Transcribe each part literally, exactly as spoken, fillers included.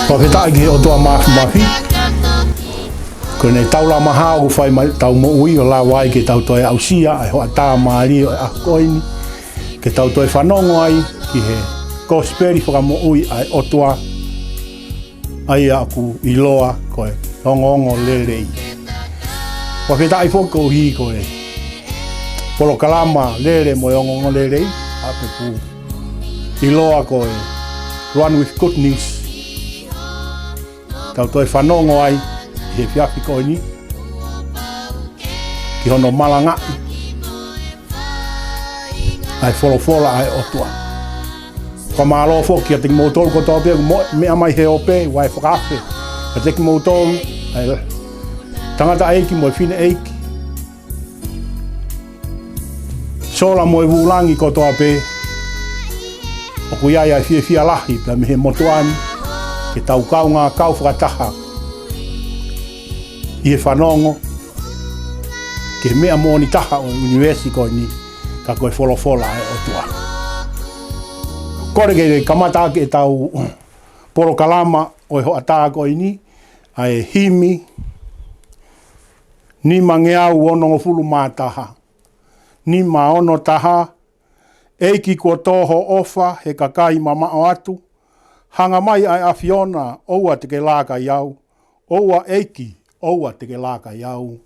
Fakafetaʻi ki he ʻOtua Māfimafi. Ko ʻene taulama hao ʻoku fai mai ʻetau moʻui ʻo lava ai ke tau toe aʻusia ʻa e hoʻatā mālie ʻo e ʻaho ko eni. Ke tau toe fanongo ai ki he kosipeli fakamoʻui ʻa e ʻOtua. ʻA ia ʻoku ʻiloa ko e ongoongolelei. Fakafetaʻi foki koeʻuhi ko e polokalama lele mo e ongoongolelei ʻa e pepu ʻiloa ko e Run with Good News. Tau toe fanongo ai he efiafi ko eni ki hono malangaʻi ʻa e folofola ʻa e ʻOtua. Fakamālō foki kiate kimoutolu kotoa pē ʻoku mo-, meʻa mai he ope, ʻoku ʻi ai e fakaafe kiate kimoutolu, ʻa e tangataʻeiki mo e fineʻeiki, sola mo e vūlangi kotoa pē. ʻOku ʻi ai ʻa e fiefia lahi pea mei he motuʻa ni ke tau kaungā kau fakataha ʻi he fanongo ki he meʻa moʻoni taha ʻo e ʻunivēsi ko eni, ka ko e folofola ʻa e ʻOtua. Kole ke kamata ʻaki ʻetau polokalama ʻo e hoʻatā ko eni ʻa e himi nimangeau onongofulu mā taha. Nima ono taha. ʻEiki, kuo tō ho ʻofa he kakai mamaʻo atu. Hanga mai ʻa e ʻAfiona, ʻoua te ke lākai au. ʻOua ʻEiki, ʻoua te ke lākai au.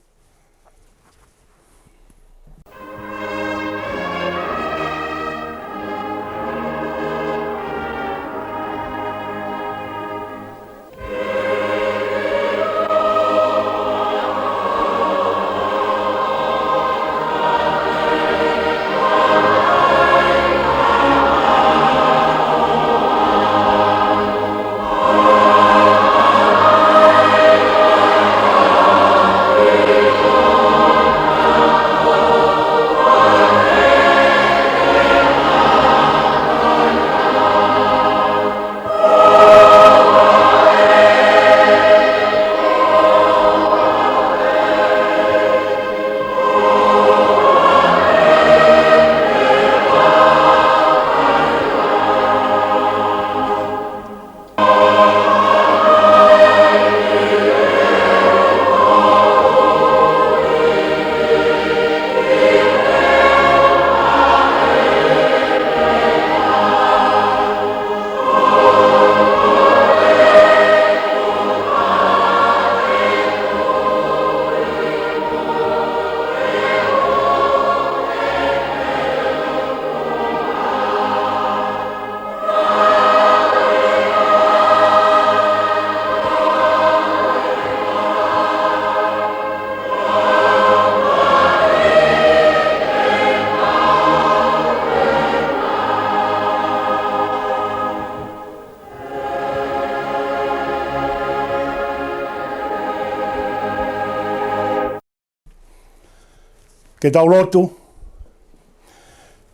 Ke tau lotu.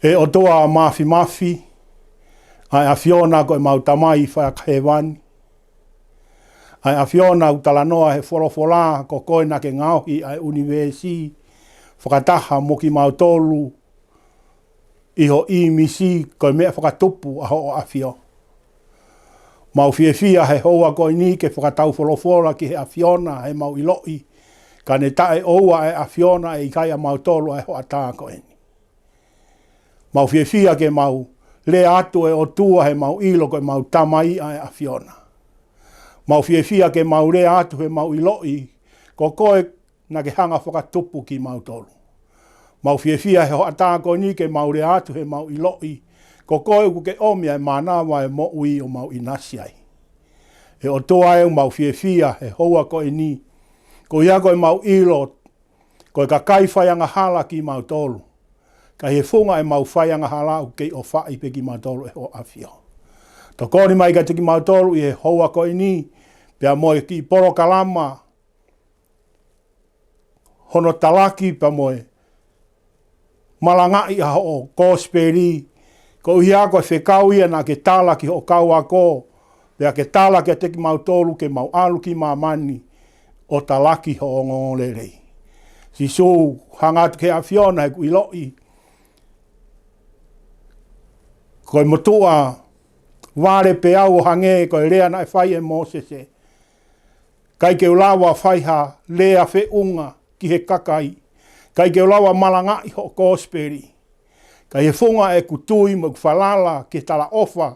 ʻE ʻOtua Māfimafi, ʻa e ʻAfiona ko ʻemau Tamai Fakahēvani, ʻa e ʻAfiona ʻoku talanoa he folofola ko koe naʻa ke ngaohi ʻa e ʻunivēsi fakataha mo kimautolu ʻi ho ʻīmisi, ko e meʻa fakatupu ʻa hoʻo ʻAfio. Mau fiefia he houa ko eni ke fakataufolofola ki he ʻAfiona heʻemau ʻiloʻi, ka ne taʻeʻoua ʻa e ʻAfiona ʻe ʻikai ʻamautolu ʻa e hoʻatā ko eni. Mau fiefia ke mau lea atu ʻe ʻOtua heʻemau ʻilo ko ʻemau Tamai ʻa e ʻAfiona. Mau fiefia ke mau lea atu heʻemau ʻiloʻi ko koe naʻa ke hanga fakatupu kimautolu. Mau fiefia he hoʻatā ko eni ke mau lea atu heʻemau ʻiloʻi ko koe ʻoku ke ʻomi ʻa e mānava ʻo e moʻui ʻo mau ʻinasi ai. ʻE ʻOtua ē, mau fiefia he houa ko eni, koeʻuhi ko ʻemau ʻilo ko e kakai faiangahala kimautolu, ka ʻi he funga ʻemau faiangahala ʻoku kei ʻofaʻi pē kimautolu ʻe hoʻo ʻAfio. Tokoni mai kiate kimautolu ʻi he houa ko eni, pea mo e kiʻi polokalama hono talaki pea mo e malangaʻi ʻa hoʻo kosipeli, koeʻuhi ko e fekau ia naʻa ke tala ki hoʻo kau ako, pea ke tala kiate kimautolu ke mau ʻalu ki māmani ʻo talaki hoʻo ongoongolelei. Sīsū, hanga atu ki he ʻAfiona heʻeku ʻiloʻi ko e motuʻa vale pē au ʻo hangē ko e lea naʻe fai ʻe Mōsese. ʻIkai ke u lava fai ha lea feʻunga ki he kakai. ʻIkai ke u lava malangaʻi hoʻo kosipeli. Ka ʻi he funga ʻeku tui mo ʻeku falala ki he talaʻofa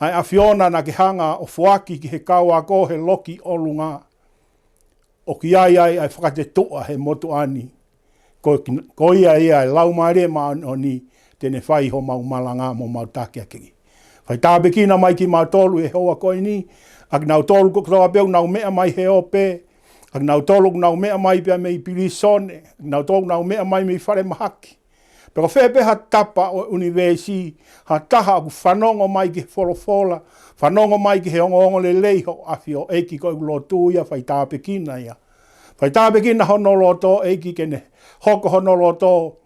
ʻa e ʻAfiona naʻa ke hanga ʻo foaki ki he kau ako he loki ʻolunga. ʻOku ʻi ai ʻa e fakatetuʻa he motuʻa ni. Ko, ko ia ia ʻa e Laumālie Māʻoniʻoni te ne fai homau malanga mo mau takiakiʻi. Fai tāpuekina mai kimautolu he houa ko eni, ʻa kinautolu kotoa pē ʻoku nau meʻa mai he ope, ʻa kinautolu ʻoku nau meʻa mai pea mei pilīsone, ʻa kinautolu ʻoku nau meʻa mai mei falemahaki. Pe ko fē pē ha tapa ʻo e ʻunivēsi, ha taha ʻoku fanongo mai ki he folofola, fanongo mai ki he ongoongolelei hoʻo ʻAfio, ʻEiki, ko ʻeku lotu ia, fai tāpuekina ia. Fai tāpuekina hono loto, ʻEiki, ke ne hoko hono loto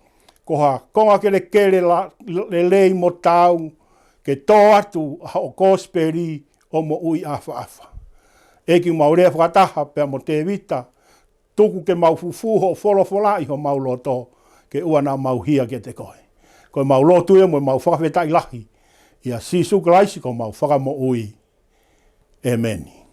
ko ha konga kelekele la-, lelei mo taau, ke tō atu ʻa hoʻo kosipeli ʻo moʻui ʻafaʻafa. ʻEiki, mau lea fakataha pea mo Tēvita, tuku ke mau fufū hoʻo folofola ʻi homau loto, ke ʻoua naʻa mau hia kiate koe. Ko ʻemau lotu ia mo ʻemau fakafetaʻi lahi ʻia Sīsū Kalaisi ko homau Fakamoʻui. ʻĒmeni.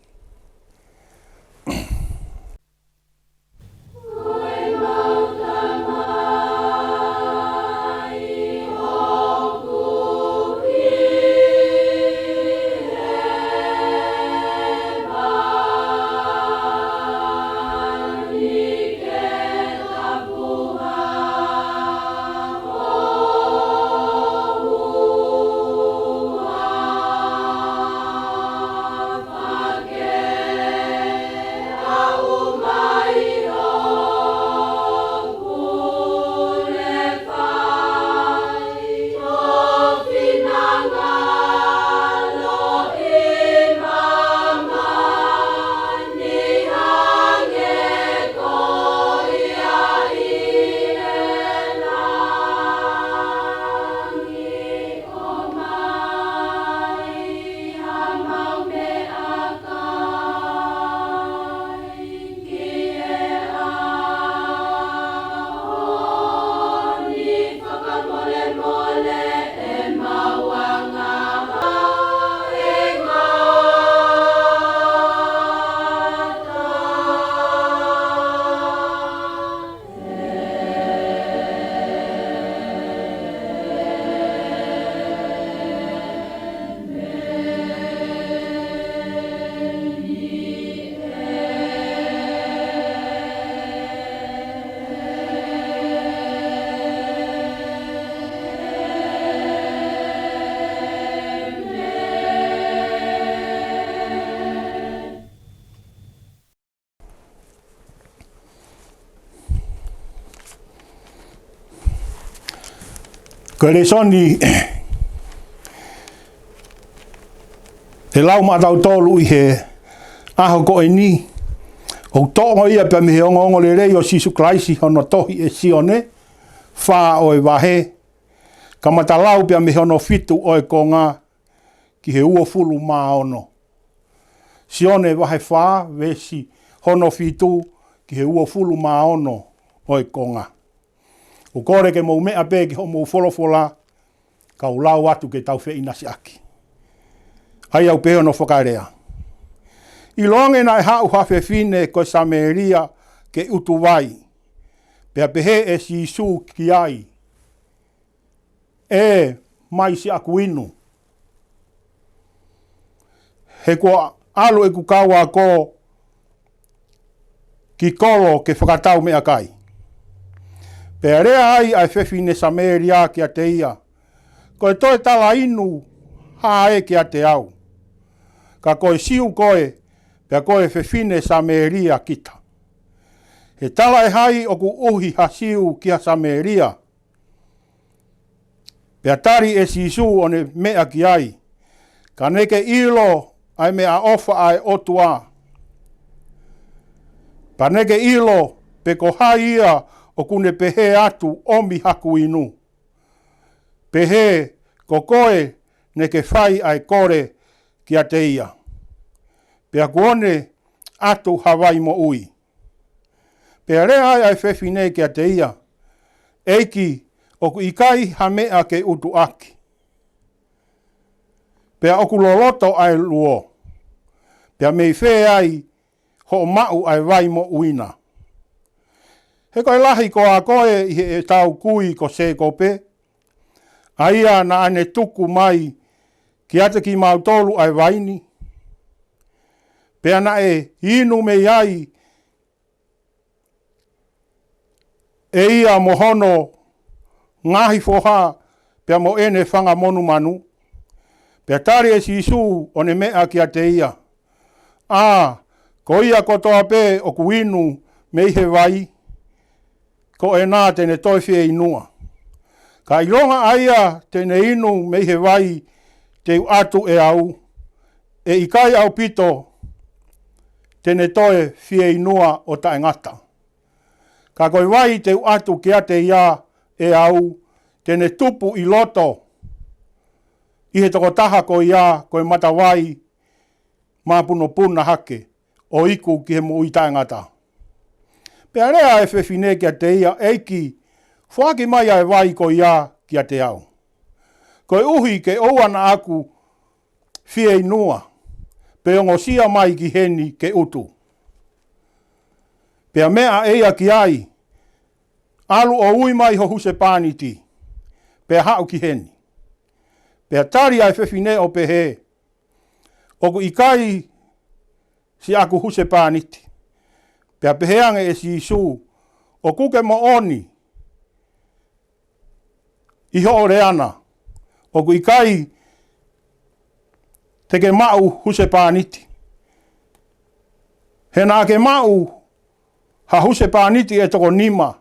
Ko e lēsoni ʻe lau maʻatautolu ʻi he ʻaho ko eni, ʻoku toʻo ia pea mei he ongoongolelei ʻo Sīsū Kalaisi, hono tohi ʻe Sione, fā ʻo e vahe, kamata lau pea mei hono fitu ʻo e konga, ki he uofulu mā ono. Sione vahe fā, veesi hono fitu ki he uofulu mā ono ʻo e konga. ʻOku ou kole ke mou meʻa pē ki hoʻomou folofola, kau lau atu ke tau feʻinasiʻaki. ʻA ia ʻoku pehē hono fakalea. ʻIloange naʻe haʻu ha fefine ko e Samēlia ke ʻutu vai. Pea pehē ʻe Sīsū ki ai, ʻE, mai siʻaku inu. He kuo ʻalu ʻeku kau ako ki kolo ke fakatau meʻakai. Pea lea ai ʻa e fefine Samēlia kiate ia, Ko e toe tala inu hā ē kiate au? Ka ko e Siu koe, pea ko e fefine Samēlia kita. He tala ʻe hai ʻoku ʻuhi ha Siu ki ha Samēlia? Pea tali ʻe Sīsū ʻo ne meʻa ki ai, Ka ne ke ʻilo ʻa e meʻaʻofa ʻa e ʻOtua. Pea ne ke ʻilo pe ko hai ia ʻoku ne pehē atu, ʻOmi haku inu. Pehē, ko koe ne ke fai ʻa e kole kiate ia. Pea kuo ne ʻatu ha vai moʻui. Pea lea ai ʻa e fefine kiate ia, ʻEiki, ʻoku ʻikai ha meʻa ke utu ʻaki. pea ʻoku loloto ʻa e luo, pea mei fē ai hoʻo maʻu ʻa e vai moʻui na? He ko e lahi koā koe ʻi heʻetau kui ko Sēkope, ʻa ia naʻa ne tuku mai kiate kimautolu ʻa e vai ni, pea naʻe inu mei ai ʻe ia mo hono ngaahi foha, pea mo ʻene fanga monumanu? Pea tali ʻe Sīsū ʻo ne meʻa kiate ia, ʻA, ko ia kotoa pē ʻoku inu mei he vai, ko ʻena te ne toe fieinua. Ka ʻilonga ʻa ia te ne inu mei he vai te u ʻatu ʻe au, ʻe ʻikai ʻaupito te ne toe fieinua ʻo taʻengata. Ka ko e vai te u ʻatu kiate ia ʻe au, te ne tupu ʻi loto ʻi he tokotaha ko ia ko e matavai māpunopuna hake, ʻo iku ki he moʻui taʻengata. Pea lea ʻa e fefine kiate ia, ʻEiki, foaki mai ʻa e vai ko ia kiate au, koeʻuhi ke ʻoua naʻa ku fieinua, pe ongosia mai ki heni ke utu. Pea meʻa ʻe ia ki ai, ʻAlu ʻo ui mai ho husepāniti, pea haʻu ki heni. Pea tali ʻa e fefine ʻo pehē, ʻOku ʻikai siʻaku husepāniti. Pea pehē ange ʻe Sīsū, ʻOku ke moʻoni ʻi hoʻo lea na, ʻoku ʻikai te ke maʻu husepāniti. He naʻa ke maʻu ha husepāniti ʻe toko nima,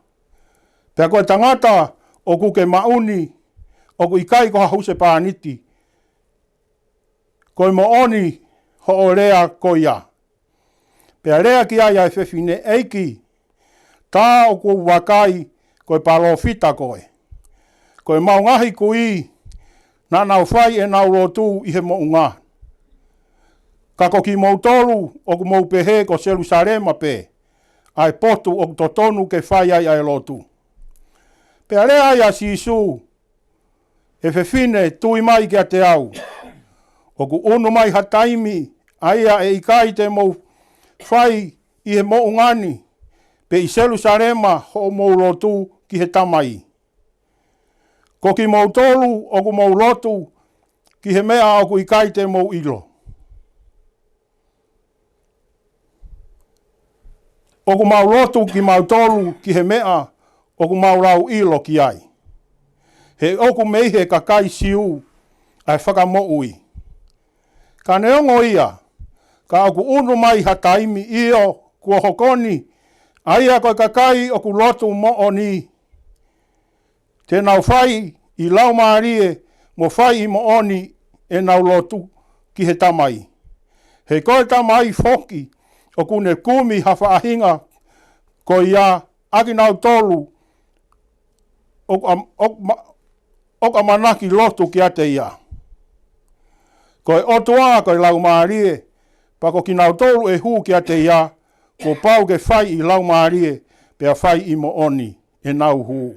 pea ko e tangata ʻoku ke maʻu ni ʻoku ʻikai ko ha husepāniti. Ko e moʻoni hoʻo lea ko ia. Pea lea ki ai ʻa e fefine, ʻEiki, tā ʻoku ou vakai ko e palōfita koe. Ko ʻemau ngaahi kui naʻa nau fai ʻenau lotu ʻi he moʻunga. Ka ko kimoutolu ʻoku mou pehē ko Selūsalema pē ʻa e potu ʻoku totonu ke fai ai ʻa e lotu. Pea lea ai ʻa Sīsū, ʻE fefine, tui mai kiate au. ʻOku ʻunu mai ha taimi, ʻa ia ʻe ʻikai te mou fai ʻi he moʻunga ni, pe ʻi Selūsalema hoʻomou lotu ki he Tamai. Ko kimoutolu ʻoku mou lotu ki he meʻa ʻoku ʻikai te mou ʻilo. ʻOku mau lotu kimautolu ki he meʻa ʻoku mau lau ʻilo ki ai. He ʻoku mei he kakai Siu ʻa e fakamoʻui. Ka neongo ia, ka ʻoku ʻunu mai ha taimi, ʻio, kuo hoko ni, ʻa ia ko e kakai ʻoku lotu moʻoni, te nau fai ʻi laumālie mo fai ʻi moʻoni ʻenau lotu ki he Tamai. He ko e Tamai foki ʻoku ne kumi ha faʻahinga ko ia ʻa kinautolu ʻoku ʻa-, ʻoku ma-, ʻoku ʻamanaki lotu kiate ia. Ko e ʻOtua ko e Laumālie, pea ko kinautolu ʻe hū kiate ia, kuo pau ke fai ʻi laumālie, pea fai ʻi moʻoni ʻenau hū.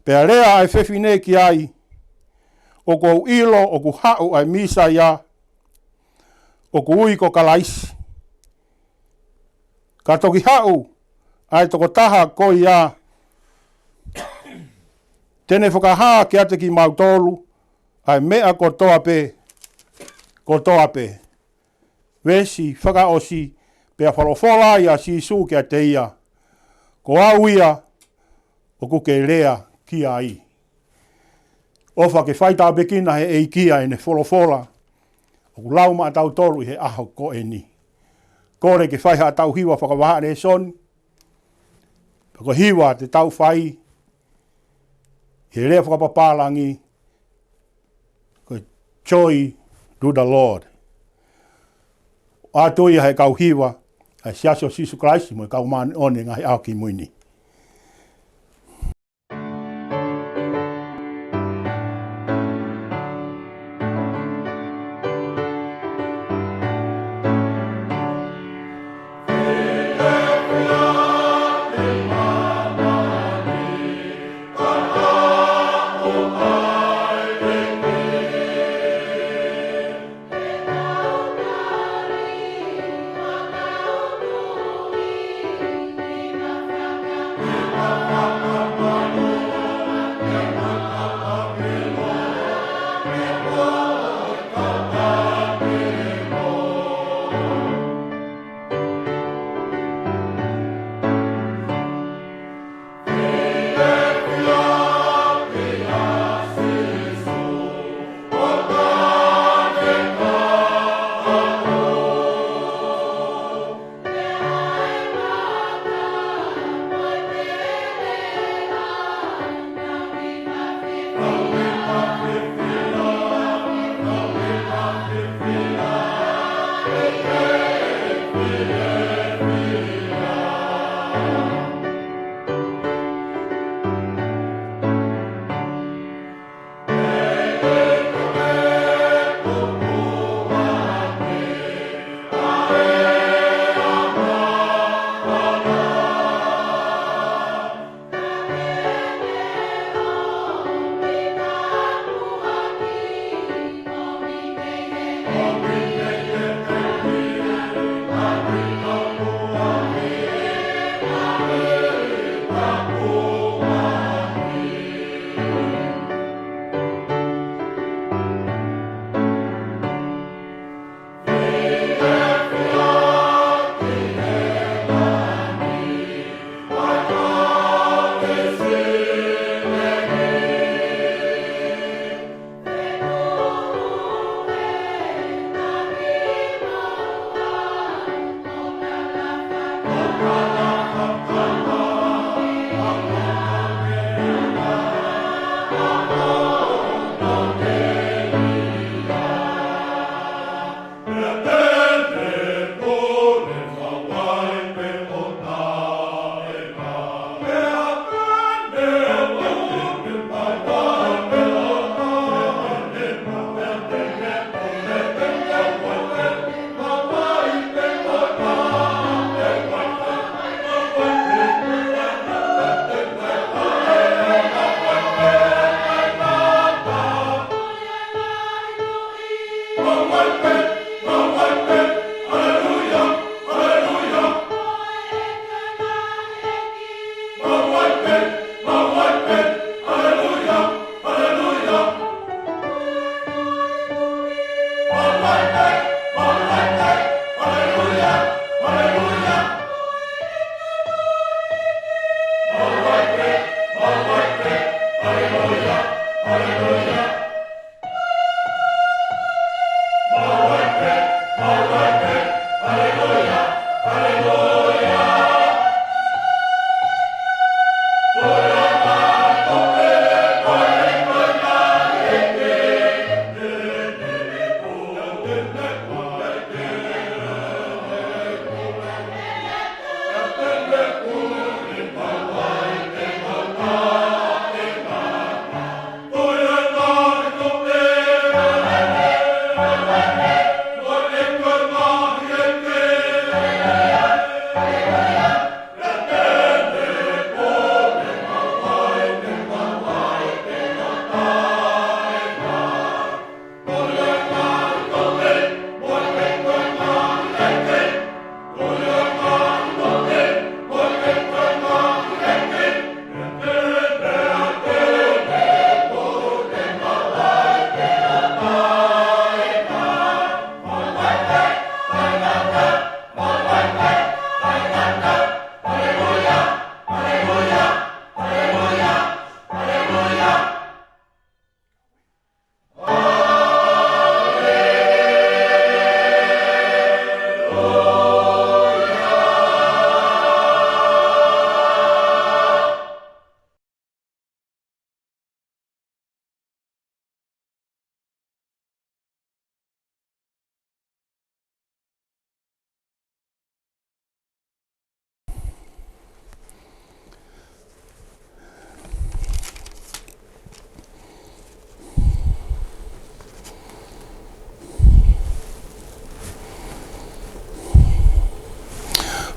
Pea lea ʻa e fefine ki ai, ʻOku ou ʻilo ʻoku haʻu ʻa e Mīsaia, ʻoku ui ko Kalaisi. Ka toki haʻu ʻa e tokotaha ko ia, te ne fakahā kiate kimautolu ʻa e meʻa kotoa pē, kotoa pē. Veesi fakaʻosi, pea folofola ai ʻa Sīsū kiate ia, Ko au ia ʻoku ke lea ki ai. ʻOfa ke fai tāpuekina he ʻEiki ʻa ʻene folofola ʻoku lau maʻatautolu ʻi he ʻaho ko eni. Kole ke fai haʻatau hiva fakavahaʻa lēsoni. Pea ko e hiva te tau fai, he lea fakapapālangi, ko e Joy to the Lord. ʻOatu ia he kau hiva ʻa e Siasi ʻo Sīsū Kalaisi mo e Kau Māʻoniʻoni ʻi he Ngaahi ʻAho Kimui Ni.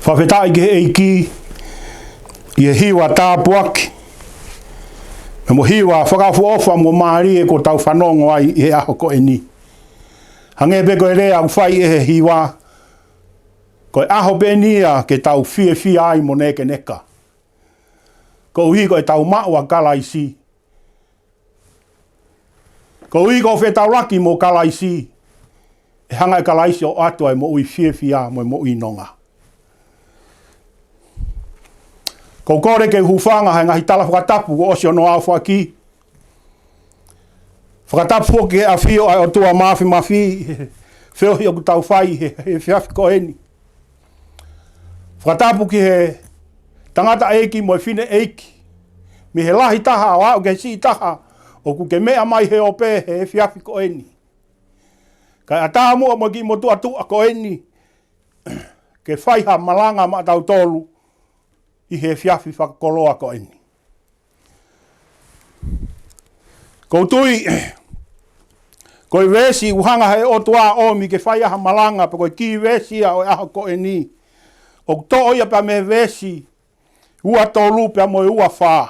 Fakafetaʻi ki he ʻEiki ʻi he hiva tāpuaki, mo e hiva fakaʻofoʻofa mo mālie kuo tau fanongo ai ʻi he ʻaho ko eni. Hangē pē ko e lea ʻoku fai ʻe he hiva, ko e ʻaho pē eni ia ke tau fiefia ai mo nēkeneka. Koeʻuhi ko ʻetau maʻu ʻa Kalaisi. Koeʻuhi ko e fetaulaki mo Kalaisi, ʻe hanga ʻe Kalaisi ʻo ʻoatu ʻa e moʻui fiefia mo e moʻui nonga. ʻOku ou kole ke u hūfanga he ngaahi tala fakatapu kuo ʻosi hono aofaki. Fakatapu foki ki he ʻafio ʻa e ʻOtua Māfimafi, feohi ʻoku tau fai he, he efiafi ko eni. Fakatapu ki he tangataʻeiki mo e fineʻeiki, mei he lahi taha ʻo aʻu ki he siʻi taha ʻoku ke meʻa mai he ope he efiafi ko eni. Kae ʻatā muʻa mo e kiʻi motuʻa tuʻa ko eni, ke fai ha malanga maʻatautolu ʻi he efiafi fakakoloa ko eni. ʻOku ou tui, ko e veesi ʻoku hanga he ʻOtua ʻo ʻomi ke fai ai ha malanga, pe ko e kī veesi ia ʻo e ʻaho ko eni, ʻoku toʻo ia pea mei he veesi ua tolu pea mo e ua fā.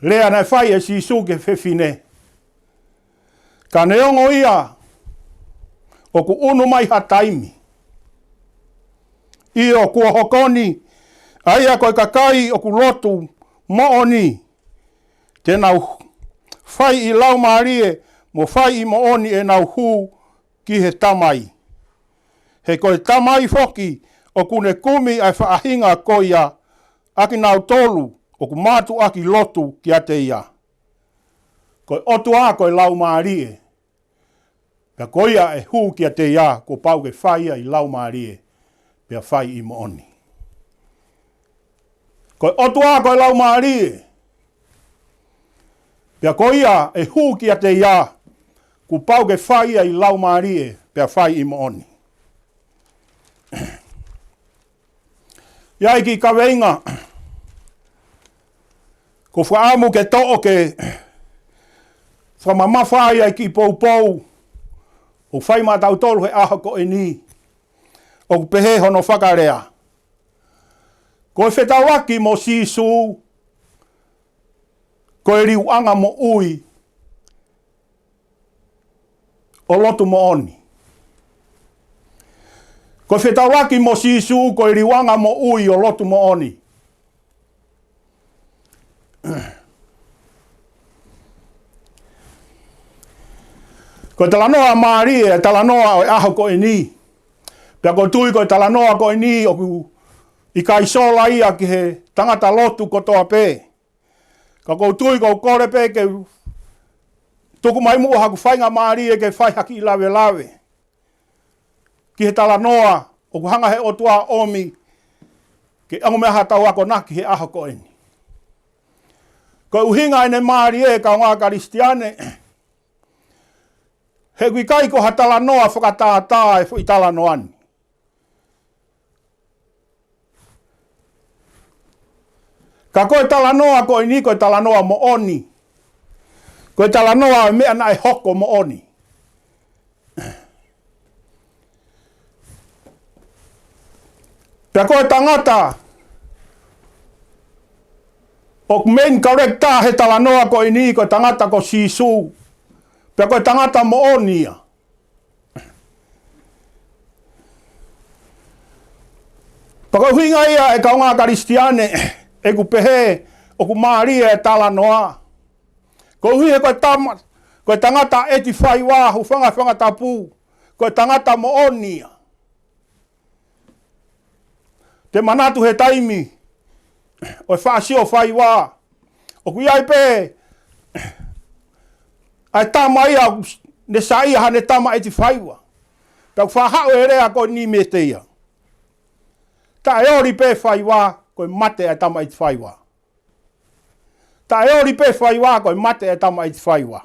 Lea naʻe fai ʻe Sīsū ki he fefine. Ka neongo ia, ʻoku ʻunu mai ha taimi, ʻio, kuo hoko ni, ʻa ia ko e kakai ʻoku lotu moʻoni, te nau fai ʻi laumālie mo fai ʻi moʻoni ʻenau hū ki he Tamai. He ko e Tamai foki ʻoku ne kumi ʻa e faʻahinga ko ia ʻa kinautolu ʻoku mātuʻaki lotu kiate ia. Ko e ʻOtua ko e Laumālie. Pea ko ia ʻe hū kiate ia, kuo pau ke fai ia ʻi laumālie, pea fai ʻi moʻoni. Ko e ʻOtua ko e Laumālie. Pea ko ia ʻe hū kiate ia, kuo pau ke fai ia ʻi laumālie, pea fai ʻi moʻoni. ʻI ai e kiʻi kaveinga, ʻoku ou fakaʻamu ke toʻo ke fakamamafa ai ʻa e kiʻi poupou ʻoku fai maʻatautolu he ʻaho ko eni. ʻOku pehē hono fakalea: Ko e fetaulaki mo Sīsū, ko e liuʻanga moʻui ʻo e lotu moʻoni. Ko e fetaulaki mo Sīsū ko e liuanga moʻui ʻo e lotu moʻoni. Ko e talanoa mālie e talanoa ʻo e ʻaho ko eni. Pea ʻoku ou tui ko e talanoa ko eni ʻoku ʻikai sola ia ki he tangata lotu kotoa pē. Ka ʻoku ou tui ʻoku ou kole pē ke tuku mai muʻa haku faingamālie ke fai ha kiʻi lavelave ki he talanoa ʻoku hanga he ʻOtua ʻo ʻomi ke ʻoange mai ha tau akonaki he ʻaho ko eni. Ko e ʻuhinga ʻene mālie, kaungā Kalisitiane, he ʻoku ʻikai ko ha talanoa fakatātā e foʻi talanoa ni. Ka ko e talanoa ko eni ko e talanoa moʻoni. Ko e talanoa ʻo e meʻa naʻe hoko moʻoni. Pea ko e tangata ʻoku main character he talanoa ko eni ko e tangata ko Sīsū. Pea ko e tangata moʻoni ia. Pea ko e ʻuhinga ia e kaungā Kalisitiane ʻeku pehē ʻoku mālie e talanoa. Koeʻuhi he ko e tama, ko e tangata ʻeti faiva, hūfanga he fanga tapu, ko e tangata moʻoni ia. Te manatu he taimi ʻo e faʻa sio faiva, ʻoku ʻi ai pē ʻa e tama ia ʻoku ne saiʻia haʻane tama ʻeti faiva. Pea ʻoku faʻa haʻu e lea ko eni meiate ia: Taʻeoli pē faiva, ko e mate ʻa e tama ʻeti faiva. Taʻeoli pē faiva, ko e mate ʻa e tama ʻeti faiva.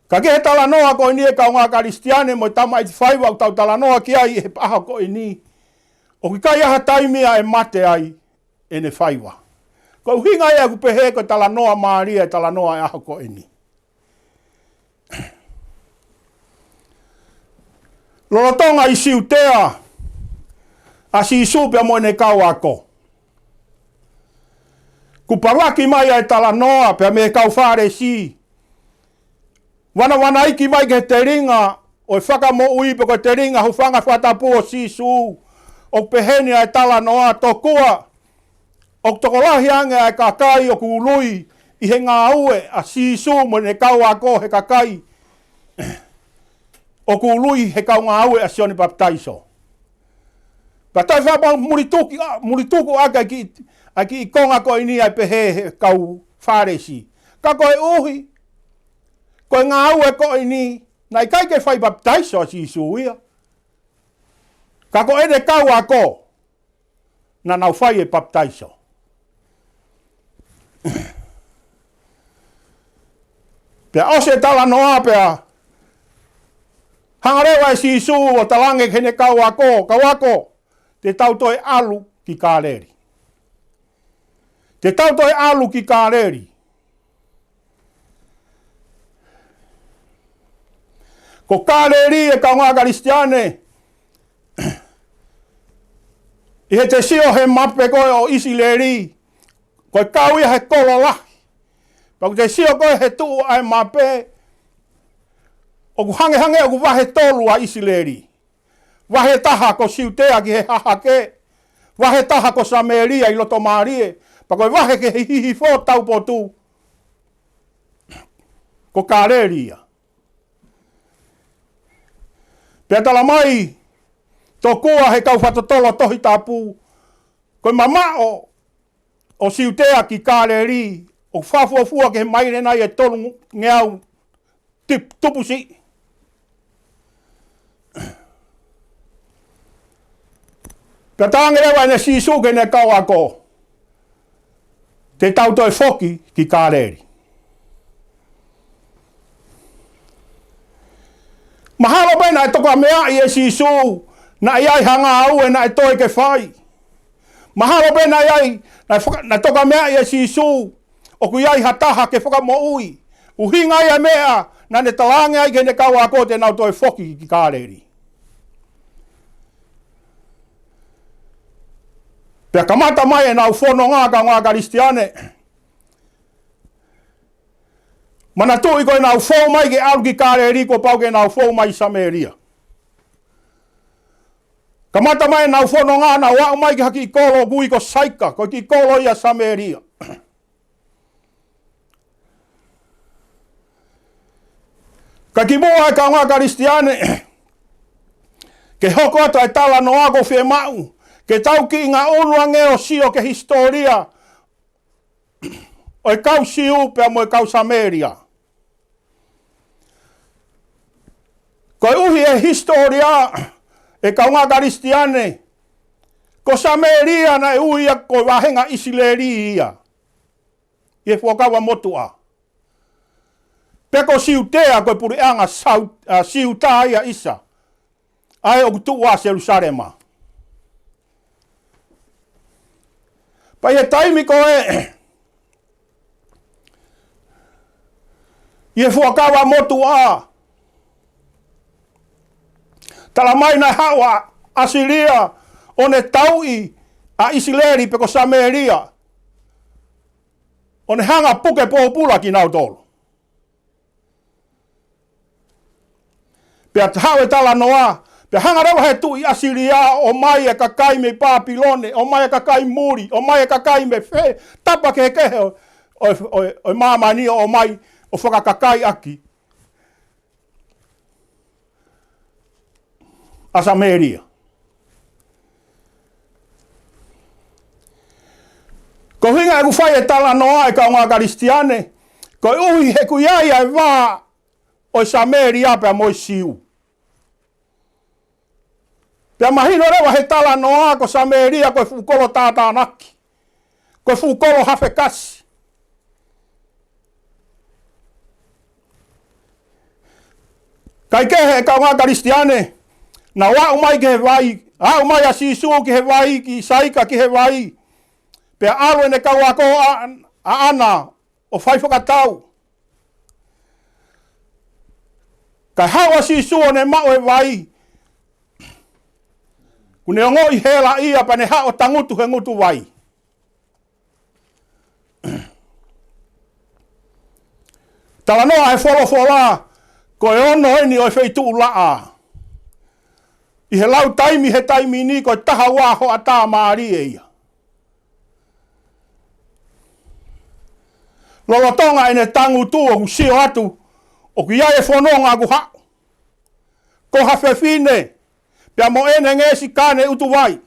Ka ko e talanoa ko eni e kaungā Kalisitiane mo e tama ʻeti faiva ʻoku tau talanoa ki ai he ʻaho ko eni, ʻoku ʻikai ha taimi ia ʻe mate ai ʻene faiva. Ko e ʻuhinga ia ʻeku pehē ko e talanoa mālie e talanoa e ʻaho ko eni. Lolotonga ʻi Siutea ʻa Sīsū pea mo ʻene kau ako, kuo palaki mai ʻa e talanoa pea mei he kau Fālesi, vanavanaiki mai ki he telinga ʻo e fakamoʻui pe ko e telinga hūfanga he fanga tapu ʻo Sīsū. ʻOku peheni ʻa e talanoa: Tokua ʻoku tokolahi ange ʻa e kakai ʻoku ului ʻi he ngāue ʻa Sīsū mo ʻene kau ako he kakai ʻoku ului he kau ngāue ʻa Sione Papitaiso. Pea toe faʻa mulituku, mulituku ʻaki ʻa e kiʻi, ʻa e kiʻi konga ko eni ʻa e pehē he kau Fālesi: Ka koeʻuhi ko e ngāue ko eni, naʻe ʻikai ke fai papitaiso ʻa Sīsū ia, ka ko ʻene kau ako naʻa nau fai e papitaiso. Pea ʻosi e talanoa pea hanga leva ʻe Sīsū ʻo talaange ki heʻene kau ako: Kau ako, te tau toe ʻalu ki Kāleli. Te tau toe ʻalu ki Kāleli. Ko Kāleli e kaungā Kalisitiane, ʻi heʻete sio he mape ko ē ʻo ʻIsileli, ko e kau ia he kolo lahi. Pea ʻoku te sio ko ē he tuʻu ʻa e mape, ʻoku hangehangē ʻoku vahe tolu ʻa ʻIsileli. Vahe taha ko Siutea ki he hahake. Vahe taha ko Samēlia ʻi lotomālie. Pea ko e vahe ki he hihifo taupotu ko Kāleli ia. Pea talamai tokua he kau fakatotolo Tohi Tapu, ko e mamaʻo ʻo Siutea ki Kāleli ʻoku fakafuofua ki he maile nai ʻe tolungeau tip-, tupu siʻi. Pea talaange leva ʻe Sīsū ki heʻene kau ako: Te tau toe foki ki Kāleli. Mahalo pē naʻe tokameaʻi ʻe Sīsū naʻe ʻi ai ha ngāue naʻe toe ke fai. Mahalo pē naʻe ʻi ai, naʻe faka-, naʻe tokameaʻi ʻe Sīsū ʻoku ʻi ai ha taha ke fakamoʻui. ʻUhinga ia e meʻa naʻa ne talaange ai ki heʻene kau ako te nau toe foki ki Kāleli. Pea kamata mai ʻenau fononga, kaungā Kalisitiane. Manatuʻi ko ʻenau fou mai ke ʻalu ki Kāleli, kuo pau ke nau fou mai Samēlia. Kamata mai ʻenau fononga, nau aʻu mai ki ha kiʻi kolo ʻoku ui ko Saika, ko e kiʻi kolo ia Samēlia. Ka kimuʻa ʻe kaungā Kalisitiane ke hoko atu ʻa e talanoa, ʻoku fiemaʻu ke tau kiʻi ngaʻunu ange ʻo sio ki he hisitōlia ʻo e kau Siu pea mo e kau Samēlia. Koeʻuhi ʻe he hisitōlia ʻe kaungā Kalisitiane, ko Samēlia naʻe ui ia ko e vāhenga ʻIsileli ia ʻi he Fuakava Motuʻa. Pea ko Siutea ko e puleʻanga Sau-, ʻa, Siuta ia ʻisa, ʻa ē ʻoku tuʻu ʻa Selusalema. Pea ʻi he taimi ko ē ʻi he Fuakava Motuʻa, tala mai naʻe haʻu ʻa ʻAsilia ʻo ne tauʻi ʻa ʻIsileli pe ko Samēlia, ʻo ne hanga puke pōpula kinautolu. Pea haʻu e talanoa, pea hanga leva he tuʻi ʻAsilia ʻo ʻomai e kakai mei Pāpilone, ʻo ʻomai e kakai muli, ʻo ʻomai e kakai mei fē, tapa kehekehe ʻo, ʻo, ʻo, ʻo māmani ʻo ʻomai ʻo fakakakaiʻaki ʻa Samēlia. Ko e ʻuhinga ʻeku fai e talanoa ʻe kaungā Kalisitiane, koeʻuhi he ʻoku ʻi ai ʻa e vā ʻo e Samēlia pea mo e Siu. Pea mahino leva he talanoa ko Samēlia ko e fuʻu kolo tātānaki, ko e fuʻu kolo hafekasi. Kae kehe ʻe kaungā Kalisitiane, nau aʻu mai ki he vai, aʻu mai ʻa Sīsū ki he vai, ki Saika ki he vai, pea ʻalu ʻene kau ako ʻa, ʻaʻana ʻo fai fakatau. Kae haʻu ʻa Sīsū ʻo ne maʻu e vai, kuo ne ongoʻi hela ia pea ne haʻu ʻo tangutu he ngutu vai. Talanoa ʻa e folofola, ko e ono eni ʻo e feituʻulaʻā. ʻI he lau taimi he taimi ni ko e taha ua hoʻatā mālie ia. Lolotonga ʻene tangutu ʻoku sio atu, ʻoku ʻi ai e fononga ʻoku haʻu. Ko ha fefine, pea mo ʻene ngeʻesi kāne ʻutu vai.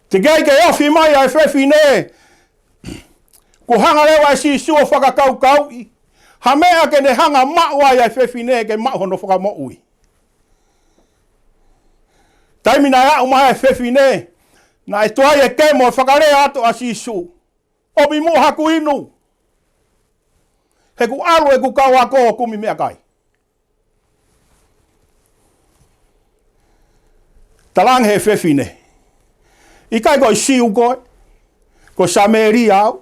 Teʻeki ai ke ofi mai ʻa e fefine, kuo hanga leva ʻe Sīsū ʻo fakakaukauʻi ha meʻa ke ne hanga maʻu ai ʻa e fefine ke maʻu hono fakamoʻui. Taimi naʻe aʻu mai ʻa e fefine, naʻe tuai e kemo ʻo fakalea atu ʻa Sīsū, ʻomi muʻa haku inu, he kuo ʻalu ʻeku kau ako ʻo kumi meʻakai. Talaange he fefine, ʻikai ko e Siu koe, ko Samēlia au.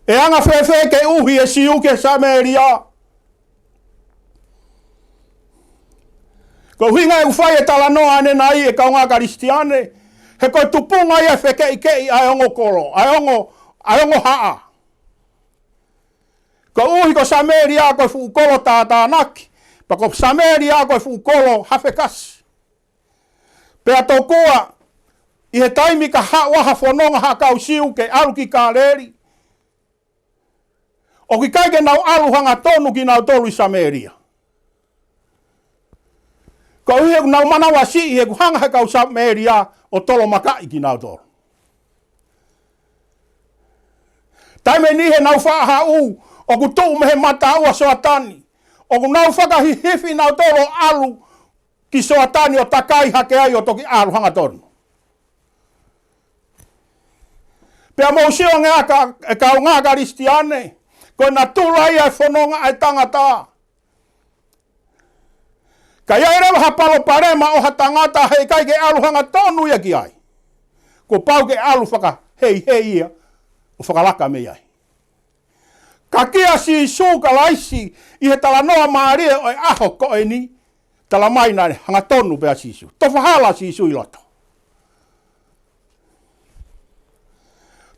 ʻE anga fēfē ke uhi e Siu ki he Samēlia? Ko e ʻuhinga ʻeku fai e talanoa ʻanenai ʻe kaungā Kalisitiane, he ko e tupunga ia ʻo e fekeʻikeʻi ʻa e ongo kolo, ʻa e ongo, ʻa e ongo haʻa. Koeʻuhi ko Samēlia ko e fuʻu kolo tātānaki, pea ko Samēlia ko e fuʻu kolo hafekasi. Pea tokua, ʻi he taimi ka haʻu ha fononga ha kau Siu ke ʻalu ki Kāleli, ʻoku ʻikai ke nau ʻalu hangatonu kinautolu ʻi Samēlia. Koeʻuhi he ʻoku nau manavasiʻi he ʻoku hanga he kau Samēlia ʻo tolomakaʻi kinautolu. Taimi ni heʻenau faʻa haʻu, ʻoku tuʻu mei he mataʻu ʻa Soatani. ʻOku nau fakahihifi nautolu ʻo ʻalu ki Soatani ʻo takai hake ai ʻo toki ʻalu hangatonu. Pea mou sio ange ʻa e kaungā Kalisitiane, ko e natula ia e fononga ʻa e tangata. Ka ʻi ai leva ha palopalema ʻo ha tangata heʻikai ke ʻalu hangatonu ia ki ai, kuo pau ke ʻalu fakaheihei ia ʻo fakalaka mei ai. Ka kia Sīsū Kalaisi, ʻi he talanoa mālie ʻo e ʻaho ko eni, tala mai naʻe hangatonu pē ʻa Sīsū. Tofa hala ʻa Sīsū ʻi loto.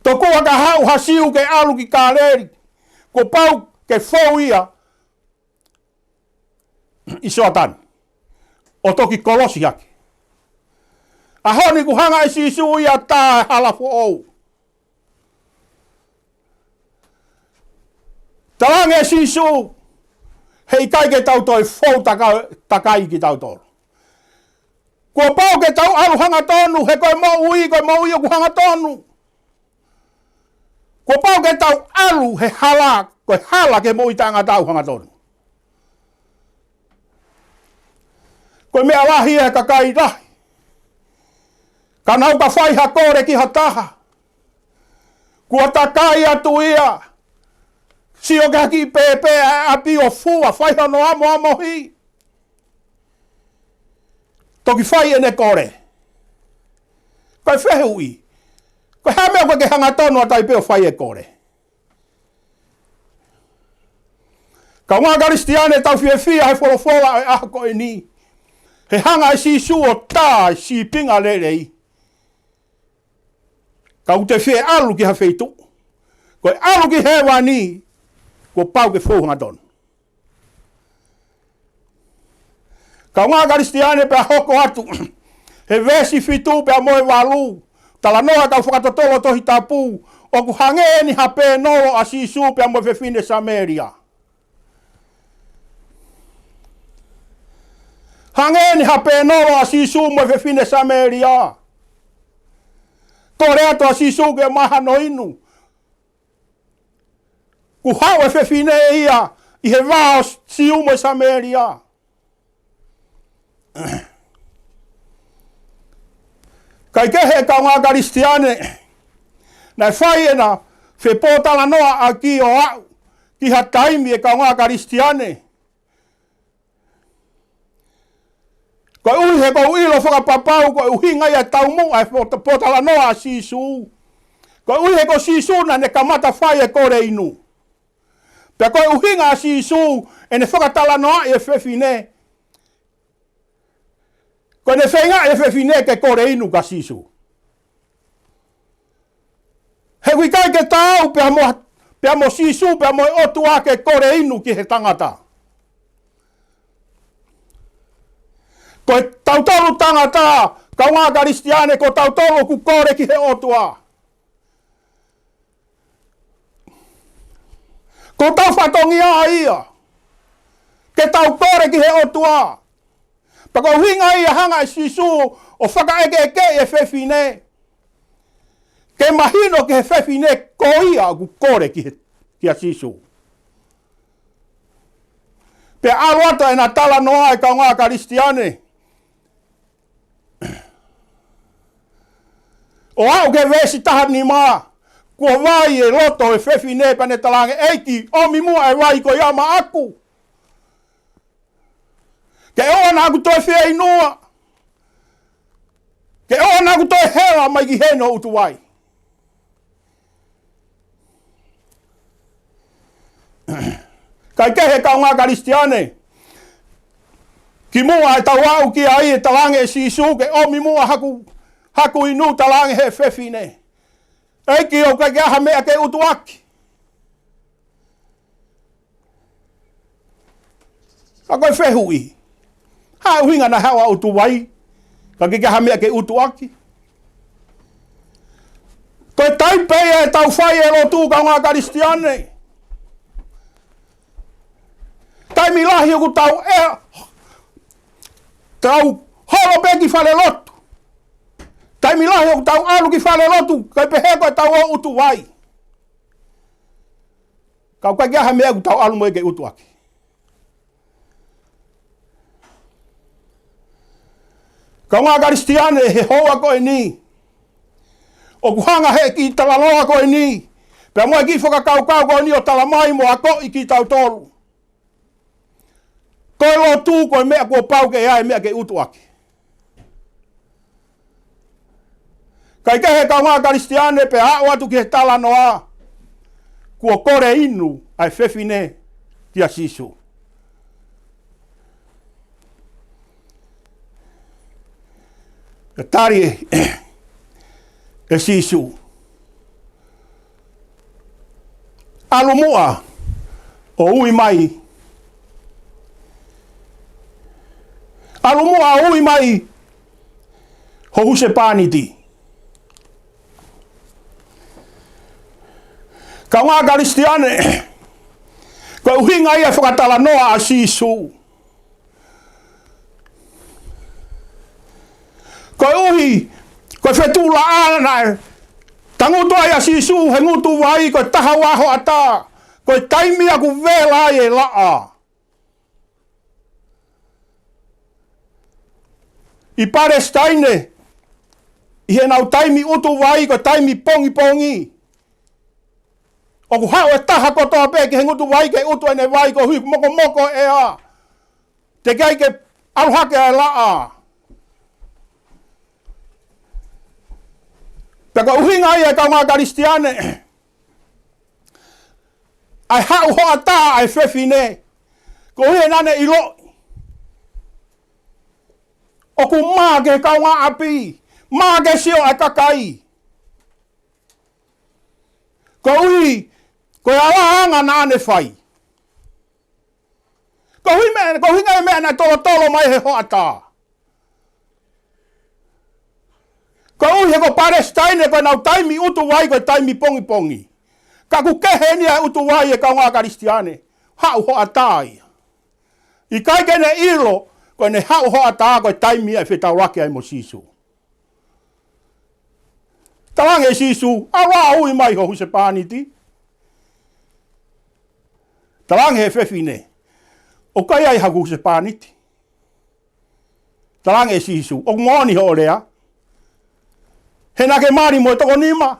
Tokua ka haʻu ha Siu ke ʻalu ki Kāleli, kuo pau ke fou ia ʻi Soatani, ʻo toki kolosi hake. ʻAho ni kuo hanga ʻe Sīsū ia ʻo tā e hala foʻou. Talaange ʻe Sīsū, heʻikai ke tau toe fou taka-, takai kitautolu. Kuo pau ke tau ʻalu hangatonu, he ko e moʻui, ko e moʻui ʻoku hangatonu. Kuo pau ke tau ʻalu he hala, ko e hala ki he moʻui taʻengata ʻoku hangatonu. Ko e meʻa lahi ʻa e kakai lahi. Ka nau ka fai ha kole ki ha taha, kuo takai atu ia, sio ki ha kiʻi pēpē ʻa e ʻapi ʻo fua, fai hono amoamohi. Toki fai ʻene kole. Ko e fehuʻi, ko e hā e meʻa ʻoku ke hangatonu atu ai pē ʻo fai e kole? Kaungā Kalisitiane, tau fiefia he folofola ʻo e ʻaho ko eni. He hanga ʻe Sīsū ʻo tā e sīpinga lelei. Ka ʻoku te fie ʻalu ki ha feituʻu. Ko e ʻalu ki hēvani, kuo pau ke fou hangatonu. Kaungā Kalisitiane, pea hoko atu he veesi fitu pea mo e valu, talanoa e kau fakatotolo Tohi Tapu, ʻoku hangē eni ha pēnolo ʻa Sīsū pea mo e fefine Samēlia. Hangē eni ha pēnolo ʻa Sīsū mo e fefine Samēlia. Kole atu ʻa Sīsū ke maʻu hano inu. Kuo haʻu e fefine ia ʻi he vā ʻo Siu mo Samēlia. Kae kehe, kaungā Kalisitiane, naʻe fai ʻena fepōtalanoaʻaki ʻo aʻu ki ha taimi, e kaungā Kalisitiane, koeʻuhi he ʻoku ou ʻilo fakapapau ko e ʻuhinga ia e taumuʻa e pō-, pōtalanoa ʻa Sīsū. Koeʻuhi he ko Sīsū naʻa ne kamata fai e kole inu. Pea ko e ʻuhinga ʻa Sīsū ʻene fakatalanoaʻi e fefine, ko ʻene feingaʻi e fefine ke kole inu kia Sīsū. He ʻoku ʻikai ke taau pea mo, pea mo Sīsū, pea mo e ʻOtua ke kole inu ki he tangata. Ko e tautolu tangata, kaungā Kalisitiane, ko tautolu ʻoku kole ki he ʻOtua. Ko hotau fatongia ia ke tau kole ki he ʻOtua. Pea ko e ʻuhinga ia hanga ʻe Sīsū ʻo fakaʻekeʻekeʻi e fefine, ke mahino ki he fefine ko ia ʻoku kole ki he, kia Sīsū. Pea ʻalu atu ʻena talanoa, e kaungā Kalisitiane, ʻo aʻu ki he veesi taha nima, kuo vai e loto e fefine pea ne talaange, ʻEiki, ʻomi muʻa e vai ko ia maʻaku, ke ʻoua naʻa ku toe fieinua, ke ʻoua naʻa ku toe hela mai ki heni ʻo ʻutu vai. Kae kehe, kaungā Kalisitiane, kimuʻa ʻetau aʻu ki ai, ʻe talaange ʻe Sīsū ke ʻomi muʻa haku, haku inu, talaange ʻe he fefine, ʻEiki, ʻoku ʻikai ke ʻi ai ha meʻa ke ʻutu ʻaki. Ka ko e fehuʻi, hā e ʻuhinga naʻe haʻu ʻo ʻutu vai ka ʻoku ʻikai ke ʻi ai ha meʻa ke ʻutu ʻaki? Ko e taipe ia ʻetau fai e lotu, kaungā Kalisitiane. Taimi lahi ʻoku tau ʻe, tau holo pē ki falelotu. Taimi lahi ʻoku tau ʻalu ki falelotu kae pehē ko ʻetau ō ʻutu vai. Ka ʻoku ʻikai ke ʻi ai ha meʻa ʻoku tau ʻalu mo ia ke ʻutu ʻaki. Kaungā Kalisitiane, he houa ko eni, ʻoku hanga ʻe he kiʻi talanoa ko eni pea mo e kiʻi fakakaukau ko eni ʻo talamai mo akoʻi kitautolu, ko e lotu ko e meʻa kuo pau ke ʻi ai e meʻa ke ʻutu ʻaki. Kae kehe, kaungā Kalisitiane, pea aʻu atu ki he talanoa, kuo kole inu ʻa e fefine kia Sīsū. Pea tali ʻe, ʻe Sīsū, ʻalu muʻa ʻo ui mai ʻAlu muʻa ʻo ui mai ho husepāniti. Kāinga Kalisitiane, ko e ʻuhinga ia e fakatalanoa ʻa Sīsū. Koeʻuhi, ko e fetuʻulaʻā naʻe tangutu ai ʻa Sīsū he ngutu vai, ko e taha ua hoʻatā, ko e taimi ʻoku vela ai e laʻā. ʻI Palesitaine, ʻi heʻenau taimi ʻutu vai, ko e taimi pongipongi, ʻoku haʻu e taha kotoa pē ki he ngutu vai ke ʻutu ʻene vai, koeʻuhi mokomoko e ʻea, teʻeki ai ke ʻalu hake ʻa e laʻā. Pea ko e ʻuhinga ia, kāinga Kalisitiane, ʻa e haʻu hoʻatā ʻa e fefine, koeʻuhi naʻa ne ʻiloʻi ʻoku mā ki he kaungāʻapi, mā ki he sio ʻa e kakai, koeʻuhi ko e alāanga naʻa ne fai. Koeʻuhi meʻa, ko e ʻuhinga ia e meʻa naʻe tolotolo mai he hoʻatā. Koeʻuhi he ko Palesitaine, ko ʻenau taimi ʻutu vai ko e taimi pongipongi. Ka ʻoku kehe eni ʻa e ʻutu vai, e kāinga Kalisitiane, haʻu hoʻatā ia. ʻIkai ke ne ʻilo, ko ʻene haʻu hoʻatā ko e taimi ia ʻe fetaulaki ai mo Sīsū. Talaange ʻe Sīsū, ʻalu ā ʻo ui mai ho husepāniti. Talaange ʻe he fefine, ʻoku ʻikai ai haku husepāniti. Talaange ʻe Sīsū, ʻoku moʻoni hoʻo lea. He naʻa ke mali mo e toko nima.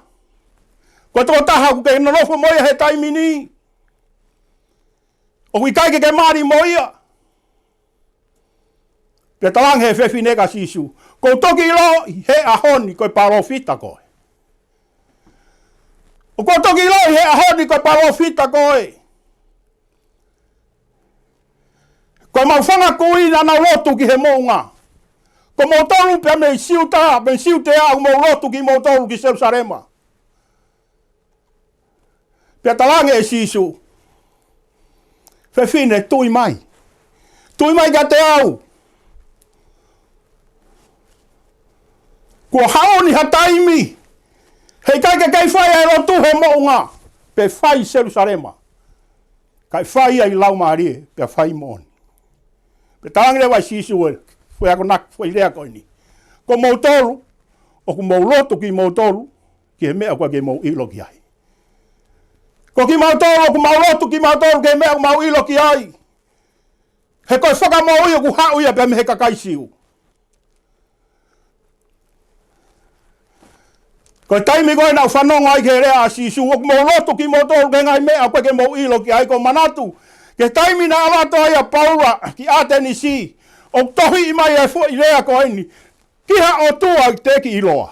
Ko e tokotaha ʻoku ke nonofo mo ia he taimi ni, ʻoku ʻikai ke ke mali mo ia. Pea talaange ʻe he fefine kia Sīsū, kuo u toki ʻiloʻi he ʻaho ni ko e palōfita koe. ʻOku ou toki ʻiloʻi he ʻaho ni ko e palōfita koe. Ko ʻemau fanga kui naʻa nau lotu ki he moʻunga. Ko moutolu pē mei Siuta, mei Siutea, ʻoku mou lotu kimoutolu ki Selusalema. Pea talaange ʻe Sīsū, fefine, tui mai. Tui mai kiate au. Kuo haʻu eni ha taimi, heʻikai ke kei fai ʻa e lotu he moʻunga, pe fai Selusalema, kae fai ʻa e Laumālie, pea fai moʻoni. Pea talaange leva ʻe Sīsū e foʻi akonaki, foʻi lea ko eni. Ko moutolu, ʻoku mou lotu kimoutolu ki he meʻa ʻoku ʻikai ke mou ʻilo ki ai. Ko kimautolu, ʻoku mau lotu kimautolu ki he meʻa ʻoku mau ʻilo ki ai. He ko e fakamoʻui ʻoku haʻu ia pē mei he kakai Siu. Ko e taimi ko ē naʻa ku fanongo ai ki he lea ʻa Sīsū, ʻoku mou lotu kimoutolu ki he ngaahi meʻa ʻoku ʻikai ke mou ʻilo ki ai. Ko e manatu, ki he taimi naʻe ʻalu atu ai ʻa Paula ki ʻAtenisi, ʻoku tohiʻi mai e foʻi lea ko eni, ki ha ʻotua teʻeki ʻiloa.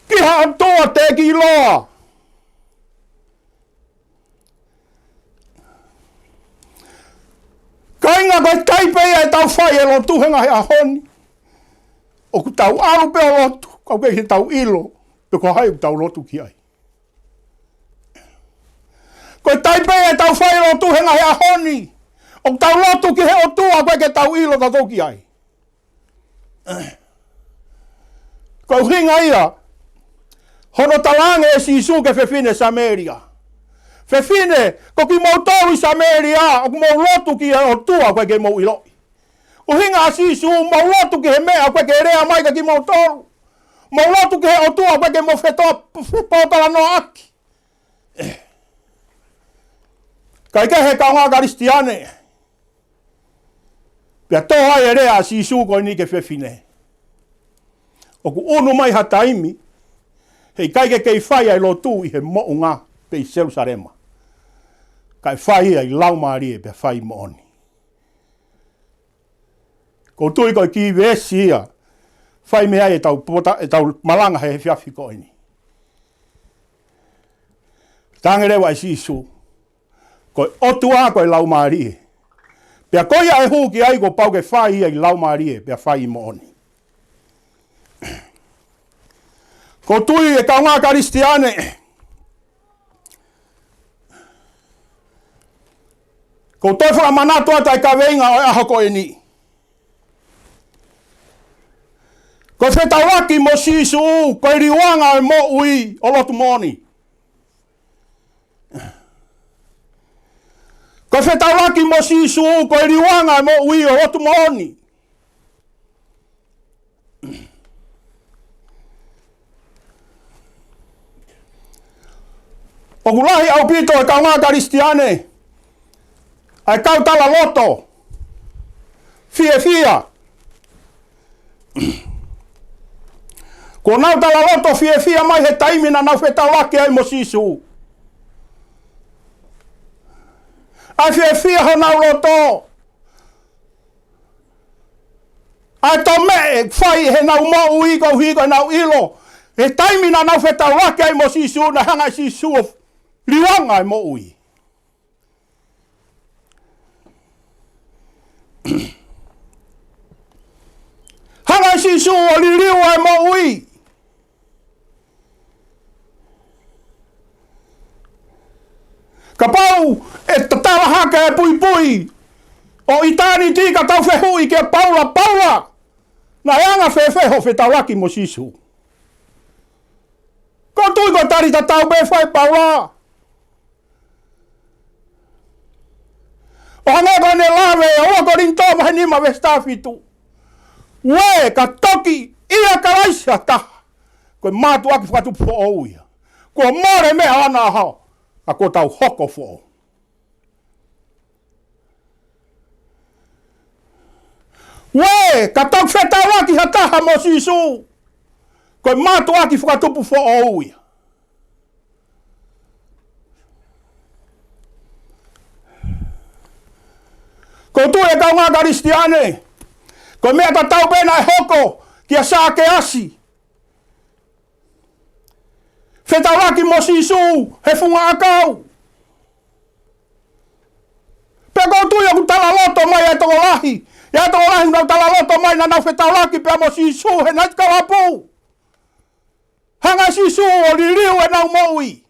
Ki ha ʻotua teʻeki ʻiloa. Kāinga, ko e taimi pē ia ʻe tau fai e lotu he ngaahi ʻaho ni, ʻoku tau ʻalu pē ʻo lotu, ka ʻoku ʻikai ke tau ʻilo pe ko hai ʻoku tau lotu ki ai. Ko e taimi pē ia ʻe tau fai e lotu he ngaahi ʻaho ni, ʻoku tau lotu ki he ʻotua ʻoku ʻikai ke tau ʻilo tautolu ki ai. Ko e ʻuhinga ia hono talaange ʻe Sīsū ki he fefine Samēlia, fefine, ko kimoutolu ʻi Samēlia, ʻoku mou lotu ki he ʻotua ʻoku ʻikai ke mou ʻiloʻi. ʻUhinga ʻa Sīsū, mou lotu ki he meʻa ʻoku ʻikai ke lea mai kia kimoutolu. Mou lotu ki he ʻotua ʻoku ʻikai ke mou fepō-, fepōtalanoaʻaki. Kae kehe, kāinga Kalisitiane, pea tō ai e lea ʻa Sīsū ko eni ki he fefine. ʻOku ʻunu mai ha taimi, heʻikai ke kei fai ʻa e lotu ʻi he moʻunga pe ʻi Selusalema, kae fai ia ʻi he Laumālie pea fai moʻoni. ʻOku ou tui ko e kī veesi ia fai mei ai ʻetau pota-, ʻetau malanga he efiafi ko eni. Talaange leva ʻe Sīsū, ko e ʻOtua ko e Laumālie. Pea ko ia ʻe hū ki ai kuo pau ke fai ia ʻi he Laumālie pea fai moʻoni. ʻOku ou tui, ʻe kāinga Kalisitiane, Ko u toe fakamanatu atu ʻa e kaveinga ʻo e ʻaho ko eni. Ko e fetaulaki mo Sīsū, ko e liuanga ʻo e moʻui ʻo lotu moʻoni. Ko e fetaulaki mo Sīsū, ko e liuanga ʻo e moʻui ʻo lotu moʻoni. ʻOku lahi ʻaupito e kaungā Kalisitiane ʻa e kau talaloto fiefia. Kuo nau talaloto fiefia mai he taimi naʻa nau fetaulaki ai mo Sīsū. ʻA e fiefia honau loto. ʻA e tō meʻe fai heʻenau moʻui koeʻuhi ko ʻenau ʻilo he taimi naʻa nau fetaulaki ai mo Sīsū naʻe hanga ʻe Sīsū ʻo liuanga e moʻui. Hanga ʻe Sīsū ʻo liliu e moʻui. Kapau ʻe tatala hake e puipui ʻo ʻitāniti ka tau fehuʻi kia Paula, Paula, naʻe anga fēfē hoʻo fetaulaki mo Sīsū? Ko u tui ko e tali tatau pē ʻe fai ʻe Paula. ʻO hangē ko ʻene lave ʻi he ua Kolinitō vahe nima veesi taha fitu. Uē, ka toki ʻia Kalaisi ha taha, ko e mātuʻaki fakatupu foʻou ia. Kuo mole meʻa ʻo ana ʻaho, ka kuo tau hoko foʻou. Uē, ka toki fetaulaki ha taha mo Sīsū, ko e mātuʻaki fakatupu foʻou ia. Ko u tui e kaungā Kalisitiane, ko e meʻa tatau pē naʻe hoko kia Sākeasi. Fetaulaki mo Sīsū he funga ʻakau. Pea ko u tui ʻoku talaloto mai e tokolahi, ʻa e tokolahi naʻa nau talaloto mai naʻa nau fetaulaki pea mo Sīsū he naitikalapu. Hanga ʻe Sīsū ʻo liliu ʻenau moʻui.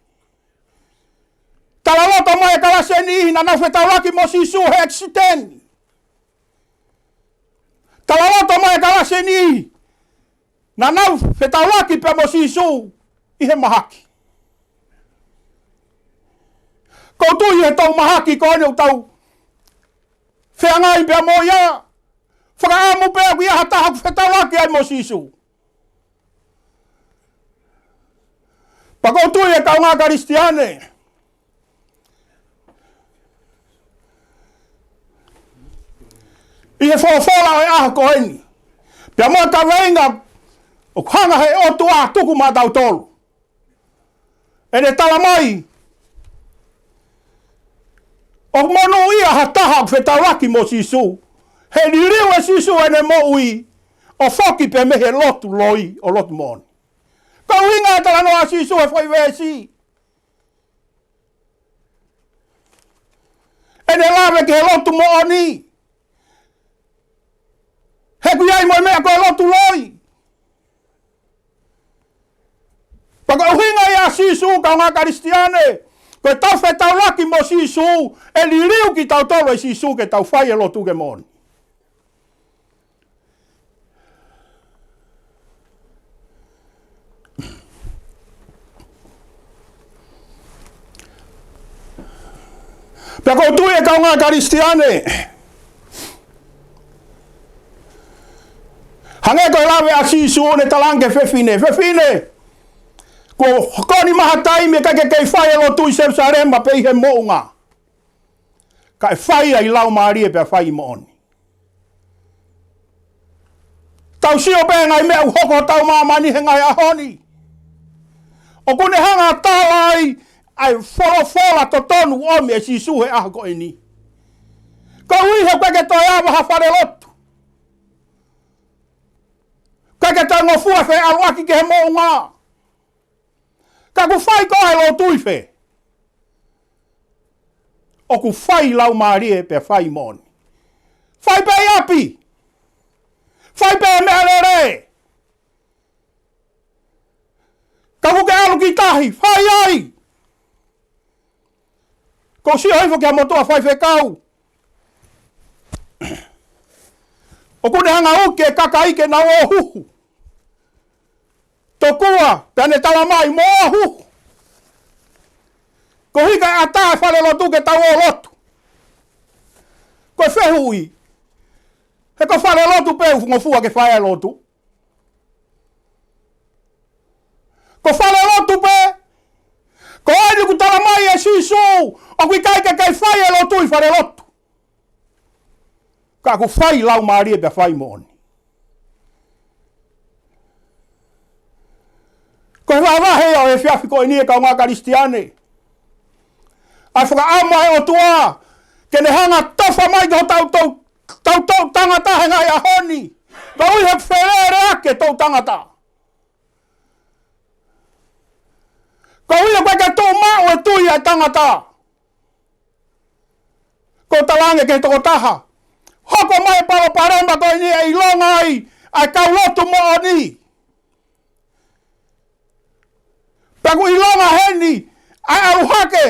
Talaloto mai e kalasi ʻe niʻihi naʻa nau fetaulaki mo Sīsū he accident. Talaloto mai e kalasi ʻe niʻihi naʻa nau fetaulaki pea mo Sīsū ʻi he mahaki. Ko u tui he toʻu mahaki ko eni ʻoku tau feangai pea mo ia, fakaʻamu pē ʻoku ʻi ai ha taha ʻoku fetaulaki ai mo Sīsū. Pea ko u tui e kaungā Kalisitiane, ʻi he folofola ʻo e ʻaho ko eni, pea mo e kaveinga ʻoku hanga he ʻOtua ʻo tuku maʻatautolu, ʻene tala mai ʻoku monūʻia ha taha ʻoku fetaulaki mo Sīsū, he liliu ʻe Sīsū ʻene moʻui ʻo foki pē mei he lotu loi ʻo lotu moʻoni. Ko e ʻuhinga e talanoa ʻa Sīsū he foʻi veesi, ʻene lave ki he lotu moʻoni, he ʻoku ʻi ai mo e meʻa ko e lotu loi. Pea ko e ʻuhinga ia ʻa Sīsū, kaungā Kalisitiane, ko ʻetau fetaulaki mo Sīsū, ʻe liliu kitautolu ʻe Sīsū ke tau fai e lotu ke moʻoni. Pea ko u tui e kaungā Kalisitiane, hangē ko e lave ʻa Sīsū ʻo ne talaange ki he fefine, fefine, kuo hoko ni mai ha taimi ʻe ʻikai ke kei fai e lotu ʻi Selusalema pe ʻi he moʻunga, kae fai ia ʻi laumālie pea fai moʻoni. Tau sio pē ngaahi meʻa ʻoku hoko ʻi hotau māmani he ngaahi ʻaho ni. ʻOku ne hanga ʻo tala ai ʻa e folofola totonu ʻomi ʻe Sīsū he ʻaho ko eni. Koeʻuhi he ʻoku ʻikai ke toe ava ha fale lotu. ʻIkai ke toe ngofua e feʻaluʻaki ki he moʻunga. Ka ʻoku fai ko ā e lotu ʻi fē? ʻOku fai laumālie pea fai moʻoni. Fai pē ʻi ʻapi. Fai pē meʻalele. Ka ʻoku ke ʻalu ki tahi, fai ai. Ko u sio hifo ki he motuʻa faifekau. ʻOku ne hanga ʻo uki e kakai ke nau ō ʻo huhu. Tokua, pea ne talamai mo ō ʻo huhu. Ko e hā e ʻata e falelotu ke tau ō ʻo lotu? Ko e fehuʻi. He ko e falelotu pē ʻoku ngofua ke fai ai e lotu. Ko e falelotu pē. Ko eni ʻoku talamai ʻe Sīsū, ʻoku ʻikai ke kei fai e lotu ʻi falelotu, ka ʻoku fai laumālie pea fai moʻoni. Ko e vahevahe ia ʻo e efiafi ko eni, ʻe kaungā Kalisitiane, ʻa e fakaʻamu ʻa e ʻOtua ke ne hanga ʻo tofa mai ki hotau toʻu, tau toʻu tangata he ngaahi ʻaho ni, koeʻuhi he felēleaki e toʻu tangata. Koeʻuhi he ʻoku ʻikai ke tuʻu maʻu e tui ʻa e tangata. Ko e talaange ki he tokotaha, hoko mai e palopalema ko eni ʻe ʻilonga ai ʻa e kau lotu moʻoni. Pea ʻoku ʻilonga heni ʻa e ʻalu hake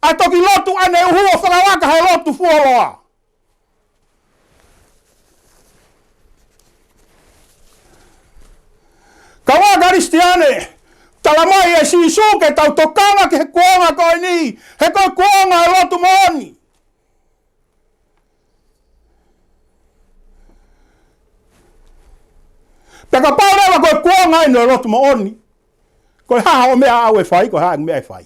ʻa e toki lotu ʻaneuhu ʻo fakavaka he lotu fuoloa. Kaungā Kalisitiane, talamai ʻe Sīsū ke tau tokanga ki he kuonga ko eni, he ko e kuonga e lotu moʻoni. Pea kapau leva ko e kuonga eni e lotu moʻoni, ko e hā hoʻo meʻa ʻaʻau ʻe fai, ko e hā ʻeku meʻa ʻe fai?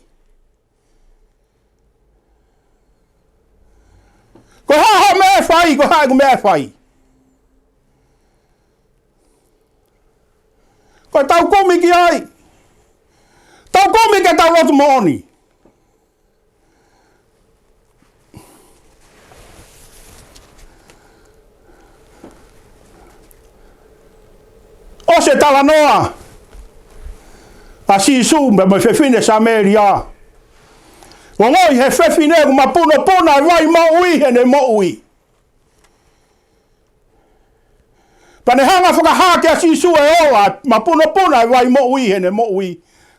Ko e hā hoʻo meʻa ʻe fai, ko e hā ʻeku meʻa ʻe fai? Ko e tau kumi ki ai. Tau kumi ke tau lotu moʻoni. ʻOsi e talanoa ʻa Sīsū mo e fefine Samēlia, ʻo ongoʻi he fefine ʻoku mapunopuna e vai moʻui heʻene moʻui. Pea ne hanga ʻo fakahā kia Sīsū e ola, mapunopuna e vai moʻui heʻene moʻui,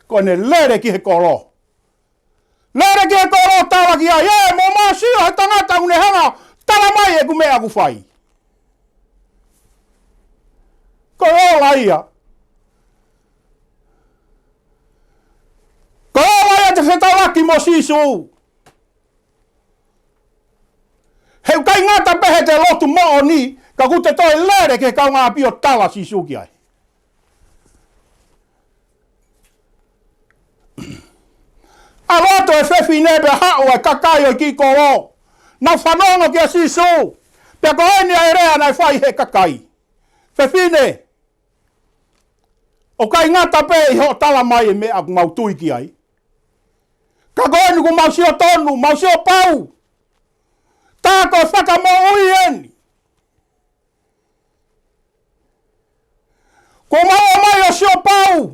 ko ʻene lele ki he kolo. Lele ki he kolo ʻo tala ki ai, ē, mou sio he tangata ʻoku ne hanga ʻo talamai ʻeku meʻa ʻoku fai. Ko e ola ia. Ko e ola ia ʻete fetaulaki mo Sīsū. He ʻoku ʻikai ngata pē heʻete lotu moʻoni, ka ʻoku te toe lele ki he kaungāʻapi ʻo tala ʻa Sīsū ki ai. ʻAlu atu e fefine pea haʻu e kakai ʻo e kiʻi kolo, nau fanongo kia Sīsū. Pea ko eni ʻa e lea naʻe fai ʻe he kakai. Fefine, ʻoku ʻikai ngata pē ʻi hoʻo talamai e meʻa ʻoku mau tui ki ai, ka ko eni ʻoku mau sio tonu, mau sio pau. Tā ko e fakamoʻui eni. Kuo mau ō mai ʻo sio pau.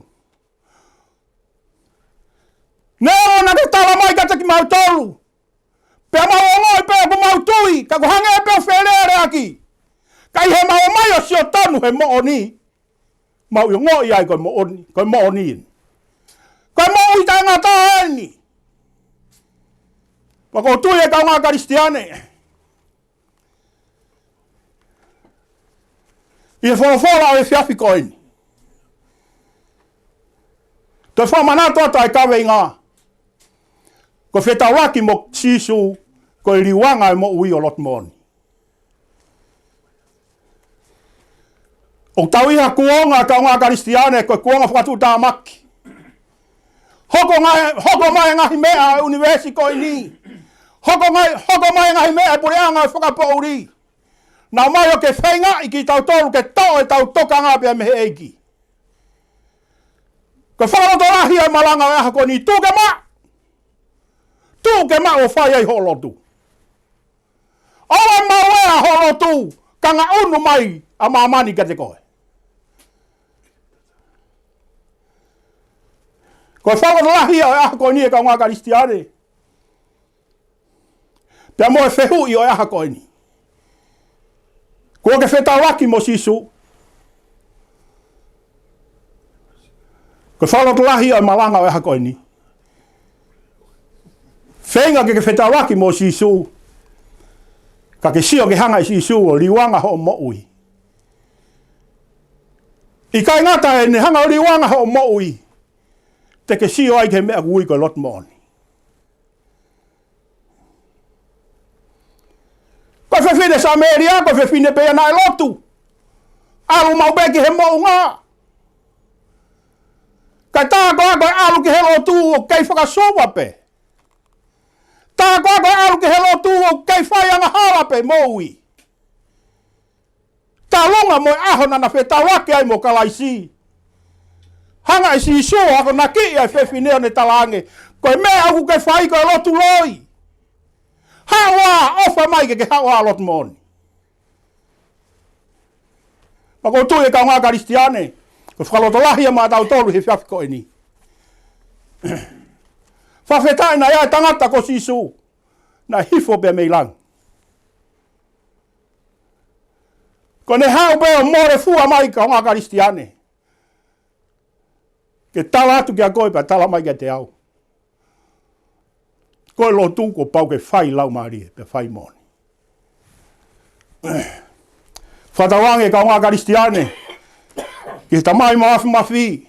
Neongo naʻa ke talamai kiate kimautolu, pea mau ongoʻi pē ʻoku mau tui, ka ʻoku hangē pē ʻoku felēleaki. Ka ʻi heʻemau ō mai ʻo sio tonu he moʻoni, mau ongoʻi ai ko e moʻoni, ko e moʻoni eni. Ko e moʻui taʻengata eni. Pea ʻoku ou tui, ʻe kaungā Kalisitiane, ʻi he folofola ʻo e efiafi ko eni, toe fakamanatu atu ʻa e kaveinga, ko e fetaulaki mo Sīsū ko e liuanga e moʻui ʻo lotu moʻoni. ʻOku tau ʻi ha kuonga, kaungā Kalisitiane, ko e kuonga fakatuʻutāmaki. Hoko ngaahi, hoko mai e ngaahi meʻa ʻo e ʻunivēsi ko eni. Hoko mai, hoko mai e ngaahi meʻa ʻo e puleʻanga ʻo e fakapoʻuli. Nau ō mai ʻo ke feingaʻi kitautolu ke toʻo ʻetau tokanga pea mei he ʻEiki. Ko e fakalotolahi ʻa e malanga ʻo e ʻaho ko eni, tuʻu ke maʻu. Tuʻu ke maʻu ʻo fai ai hoʻo lotu. ʻOua ʻe maʻu ʻa hoʻo lotu, ka ngaʻunu mai ʻa māmani kiate koe. Ko e fakalotolahi ʻo e ʻaho ko eni, ʻe kaungā Kalisitiane, pea mo e fehuʻi ʻo e ʻaho ko eni. Kuo ke fetaulaki mo Sīsū? Ko e fakalotolahi ʻo e malanga ʻo e ʻaho ko eni. Feinga ke ke fetaulaki mo Sīsū, ka ke sio ke hanga ʻe Sīsū ʻo liuanga hoʻo moʻui. ʻIkai ngata heʻene hanga ʻo liuanga hoʻo moʻui, te ke sio ai ki he meʻa ʻoku ui ko e lotu moʻoni. Ko e fefine Samēlia, ko e fefine pē ia naʻe lotu. ʻAlu maʻu pē ki he moʻunga. Kae tā koā ko e ʻalu ki he lotu ʻoku kei fakasuva pē. Tā koā ko e ʻalu ki he lotu ʻoku kei fai angahala pē moʻui. Talunga mo e ʻaho naʻa na fetaulaki ai mo Kalaisi. Hanga ʻe Sīsū ʻo akonakiʻi ʻa e fefine ʻo ne talaange, ko e meʻa ʻoku ke fai ko e lotu loi. Haʻu ā, ʻofa mai ke ke haʻu ā lotu moʻoni. Pea ʻoku ou tui ʻe kaungā Kalisitiane, ko e fakalotolahi ia maʻatautolu he efiafi ko eni. Fakafetaʻi naʻe ʻi ai e tangata ko Sīsū, naʻe hifo pē mei langi. Ko ʻene haʻu pē ʻo mole fua mai kaungā Kalisitiane. Ke tala atu kia koe pea tala mai kiate au. Ko e lotu kuo pau ke fai laumālie, pea fai moʻoni. Fakatauange kaungā Kalisitiane, ki he Tamai Mafimafi.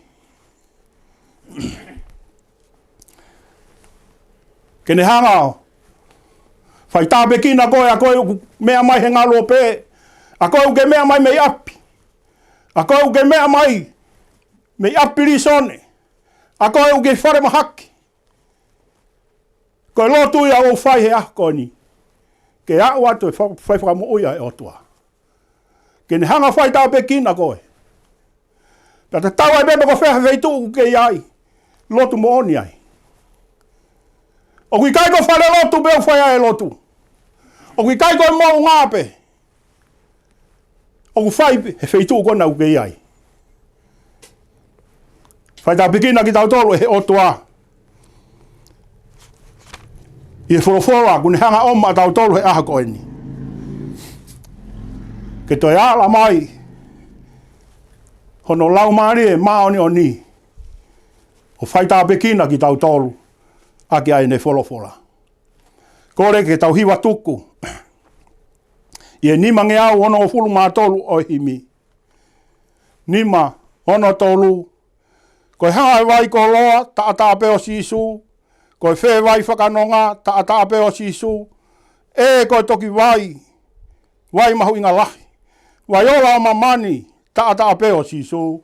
Ke ne hanga ʻo fai tāpuekina koe, ʻa koe ʻoku meʻa mai he ngaluope. ʻA koe ʻoku ke meʻa mai mei ʻapi. ʻA koe ʻoku ke meʻa mai mei ʻapi pilīsone. ʻA koe ʻoku ke falemahaki. Ko e lotu ia ʻoku ou fai he ʻaho ko eni. Ke aʻu atu e fa-, fai fakamoʻui ʻa e ʻOtua. Ke ne hanga ʻo fai tāpuekina koe. Pea tatau ai pē pe ko fē ha feituʻu ʻoku ke ʻi ai. Lotu moʻoni ai. ʻOku ʻikai ko e fale lotu pē ʻoku fai ai e lotu. ʻOku ʻikai ko e moʻunga pē ʻoku fai pē he feituʻu ko ena ʻoku ke ʻi ai. Fai tāpuekina kitautolu ʻe he ʻOtua. ʻI he folofola kuo ne hanga ʻo ʻomi maʻatautolu he ʻaho ko eni. Ke toe ala mai hono Laumālie Māʻoniʻoni ʻo fai tāpuekina kitautolu ʻaki ʻa ʻene folofola. Kole ke tau hiva tuku ʻi he nimangeau onongofulu mā tolu ʻo e himi. Nima, ono, tolu. Ko e hā e vai koloa, taʻataʻa pē ʻo Sīsū. Ko e fē vai fakanonga, taʻataʻa pē ʻo Sīsū. ʻE ko e toki vai, vai mahuʻinga lahi, vai ola ʻo māmani, taʻataʻa pē ʻo Sīsū.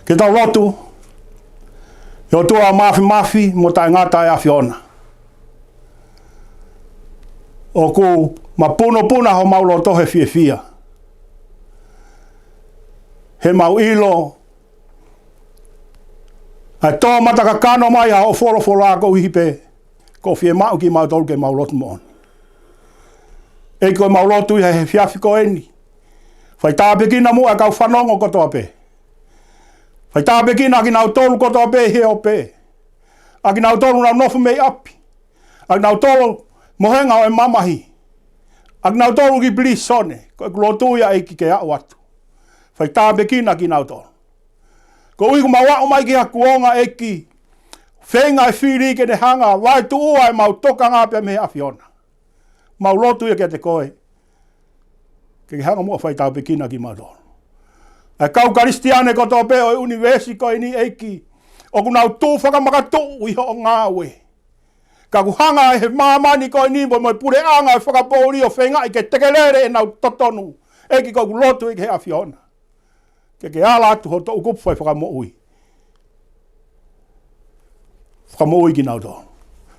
Ke tau lotu. ʻE ʻOtua Mafimafi mo Taʻengata ʻa e ʻAfiona, ʻoku mapunopuna homau loto he fiefia. He mau ʻilo ʻa e tō mata kakano mai ʻa hoʻo folofola koeʻuhi pē ko e fiemaʻu kimautolu ke mau lotu moʻoni. ʻEiki, ko ʻemau lotu ia he efiafi ko eni, fai tāpuekina muʻa e kau fanongo kotoa pē. Fai tāpuekina kinautolu kotoa pē he ʻope, ʻa kinautolu nau nofo mei ʻapi, ʻa kinautolu mohenga ʻo e mamahi, ʻa kinautolu ki pilīsone. Ko ʻeku lotu ia ʻEiki ke aʻu atu. Fai tāpuekina kinautolu. Koeʻuhi kuo mau aʻu mai ki ha kuonga ʻEiki, feinga e fili ke ne hanga ʻo vaetuʻua ʻemau tokanga pea mei he ʻAfiona. Mau lotu ia kiate koe ke ke hanga muʻa fai tāpuekina kimautolu. ʻA e kau Kalisitiane kotoa pē ʻo e ʻunivēsi ko eni ʻEiki, ʻoku nau tuʻu fakamakatuʻu ʻi hoʻo ngāue. Ka kuo hanga ʻe he māmani ko eni mo, mo e puleʻanga ʻo e fakapoʻuli ʻo feingaʻi ke tekelele ʻenau totonu. ʻEiki, ko ʻeku lotu ia ki he ʻAfiona ke ke ala atu ho toʻukupu fai fakamoʻui. Fakamoʻui kinautolu.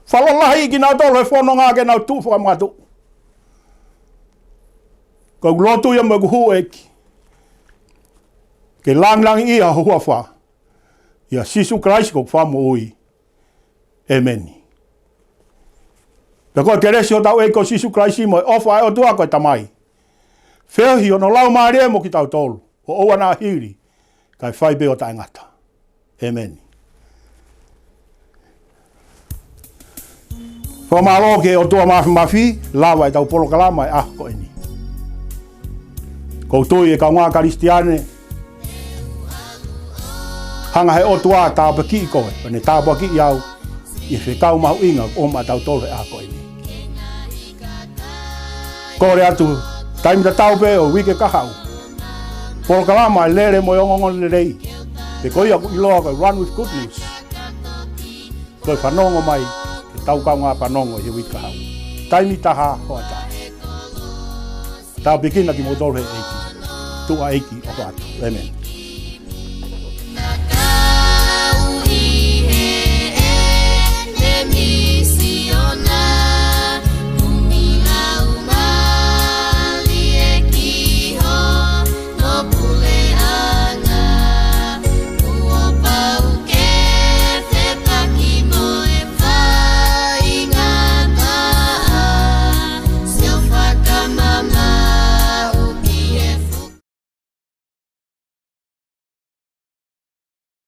Fakalalahiʻi kinautolu he fononga ke nau tuʻu fakamakatuʻu. Ko ʻeku lotu ia mo ʻeku hū ʻEiki, ke langilangiʻia ho huafa. ʻIa Sīsū Kalaisi ko hoku Fakamoʻui. ʻĒmeni. Pea ko e kelesi ʻa hotau ʻEiki ko Sīsū Kalaisi mo e ʻofa ʻa e ʻOtua ko e Tamai, feohi ʻo hono Laumālie mo kitautolu, ʻo ʻoua naʻa hili, kae fai pē ʻo taʻengata. ʻĒmeni. Fakamālō ki he ʻOtua Mafimafi, lava ʻetau polokalama he ʻaho ko eni. ʻOku ou tui ʻe kaungā Kalisitiane, hanga he ʻOtua ʻo tāpuakiʻi koe, pea ne tāpuakiʻi au ʻi he fekau mahuʻinga ʻoku ʻomai ʻe tautolu he ʻaho ko eni. Kole atu, taimi tatau pē ʻo e uike kahaʻu, polokalama ʻa e Lele mo e Ongoongolelei, pe ko ia ʻoku ʻiloa ko e Run with Good News, ko e fanongo mai ki heʻetau kaungā fanongo ʻi he uike kahaʻu, taimi taha hoʻatā. Tāpuekina kimoutolu he ʻEiki. Tuʻa ʻEiki ʻofa atu. ʻĒmeni.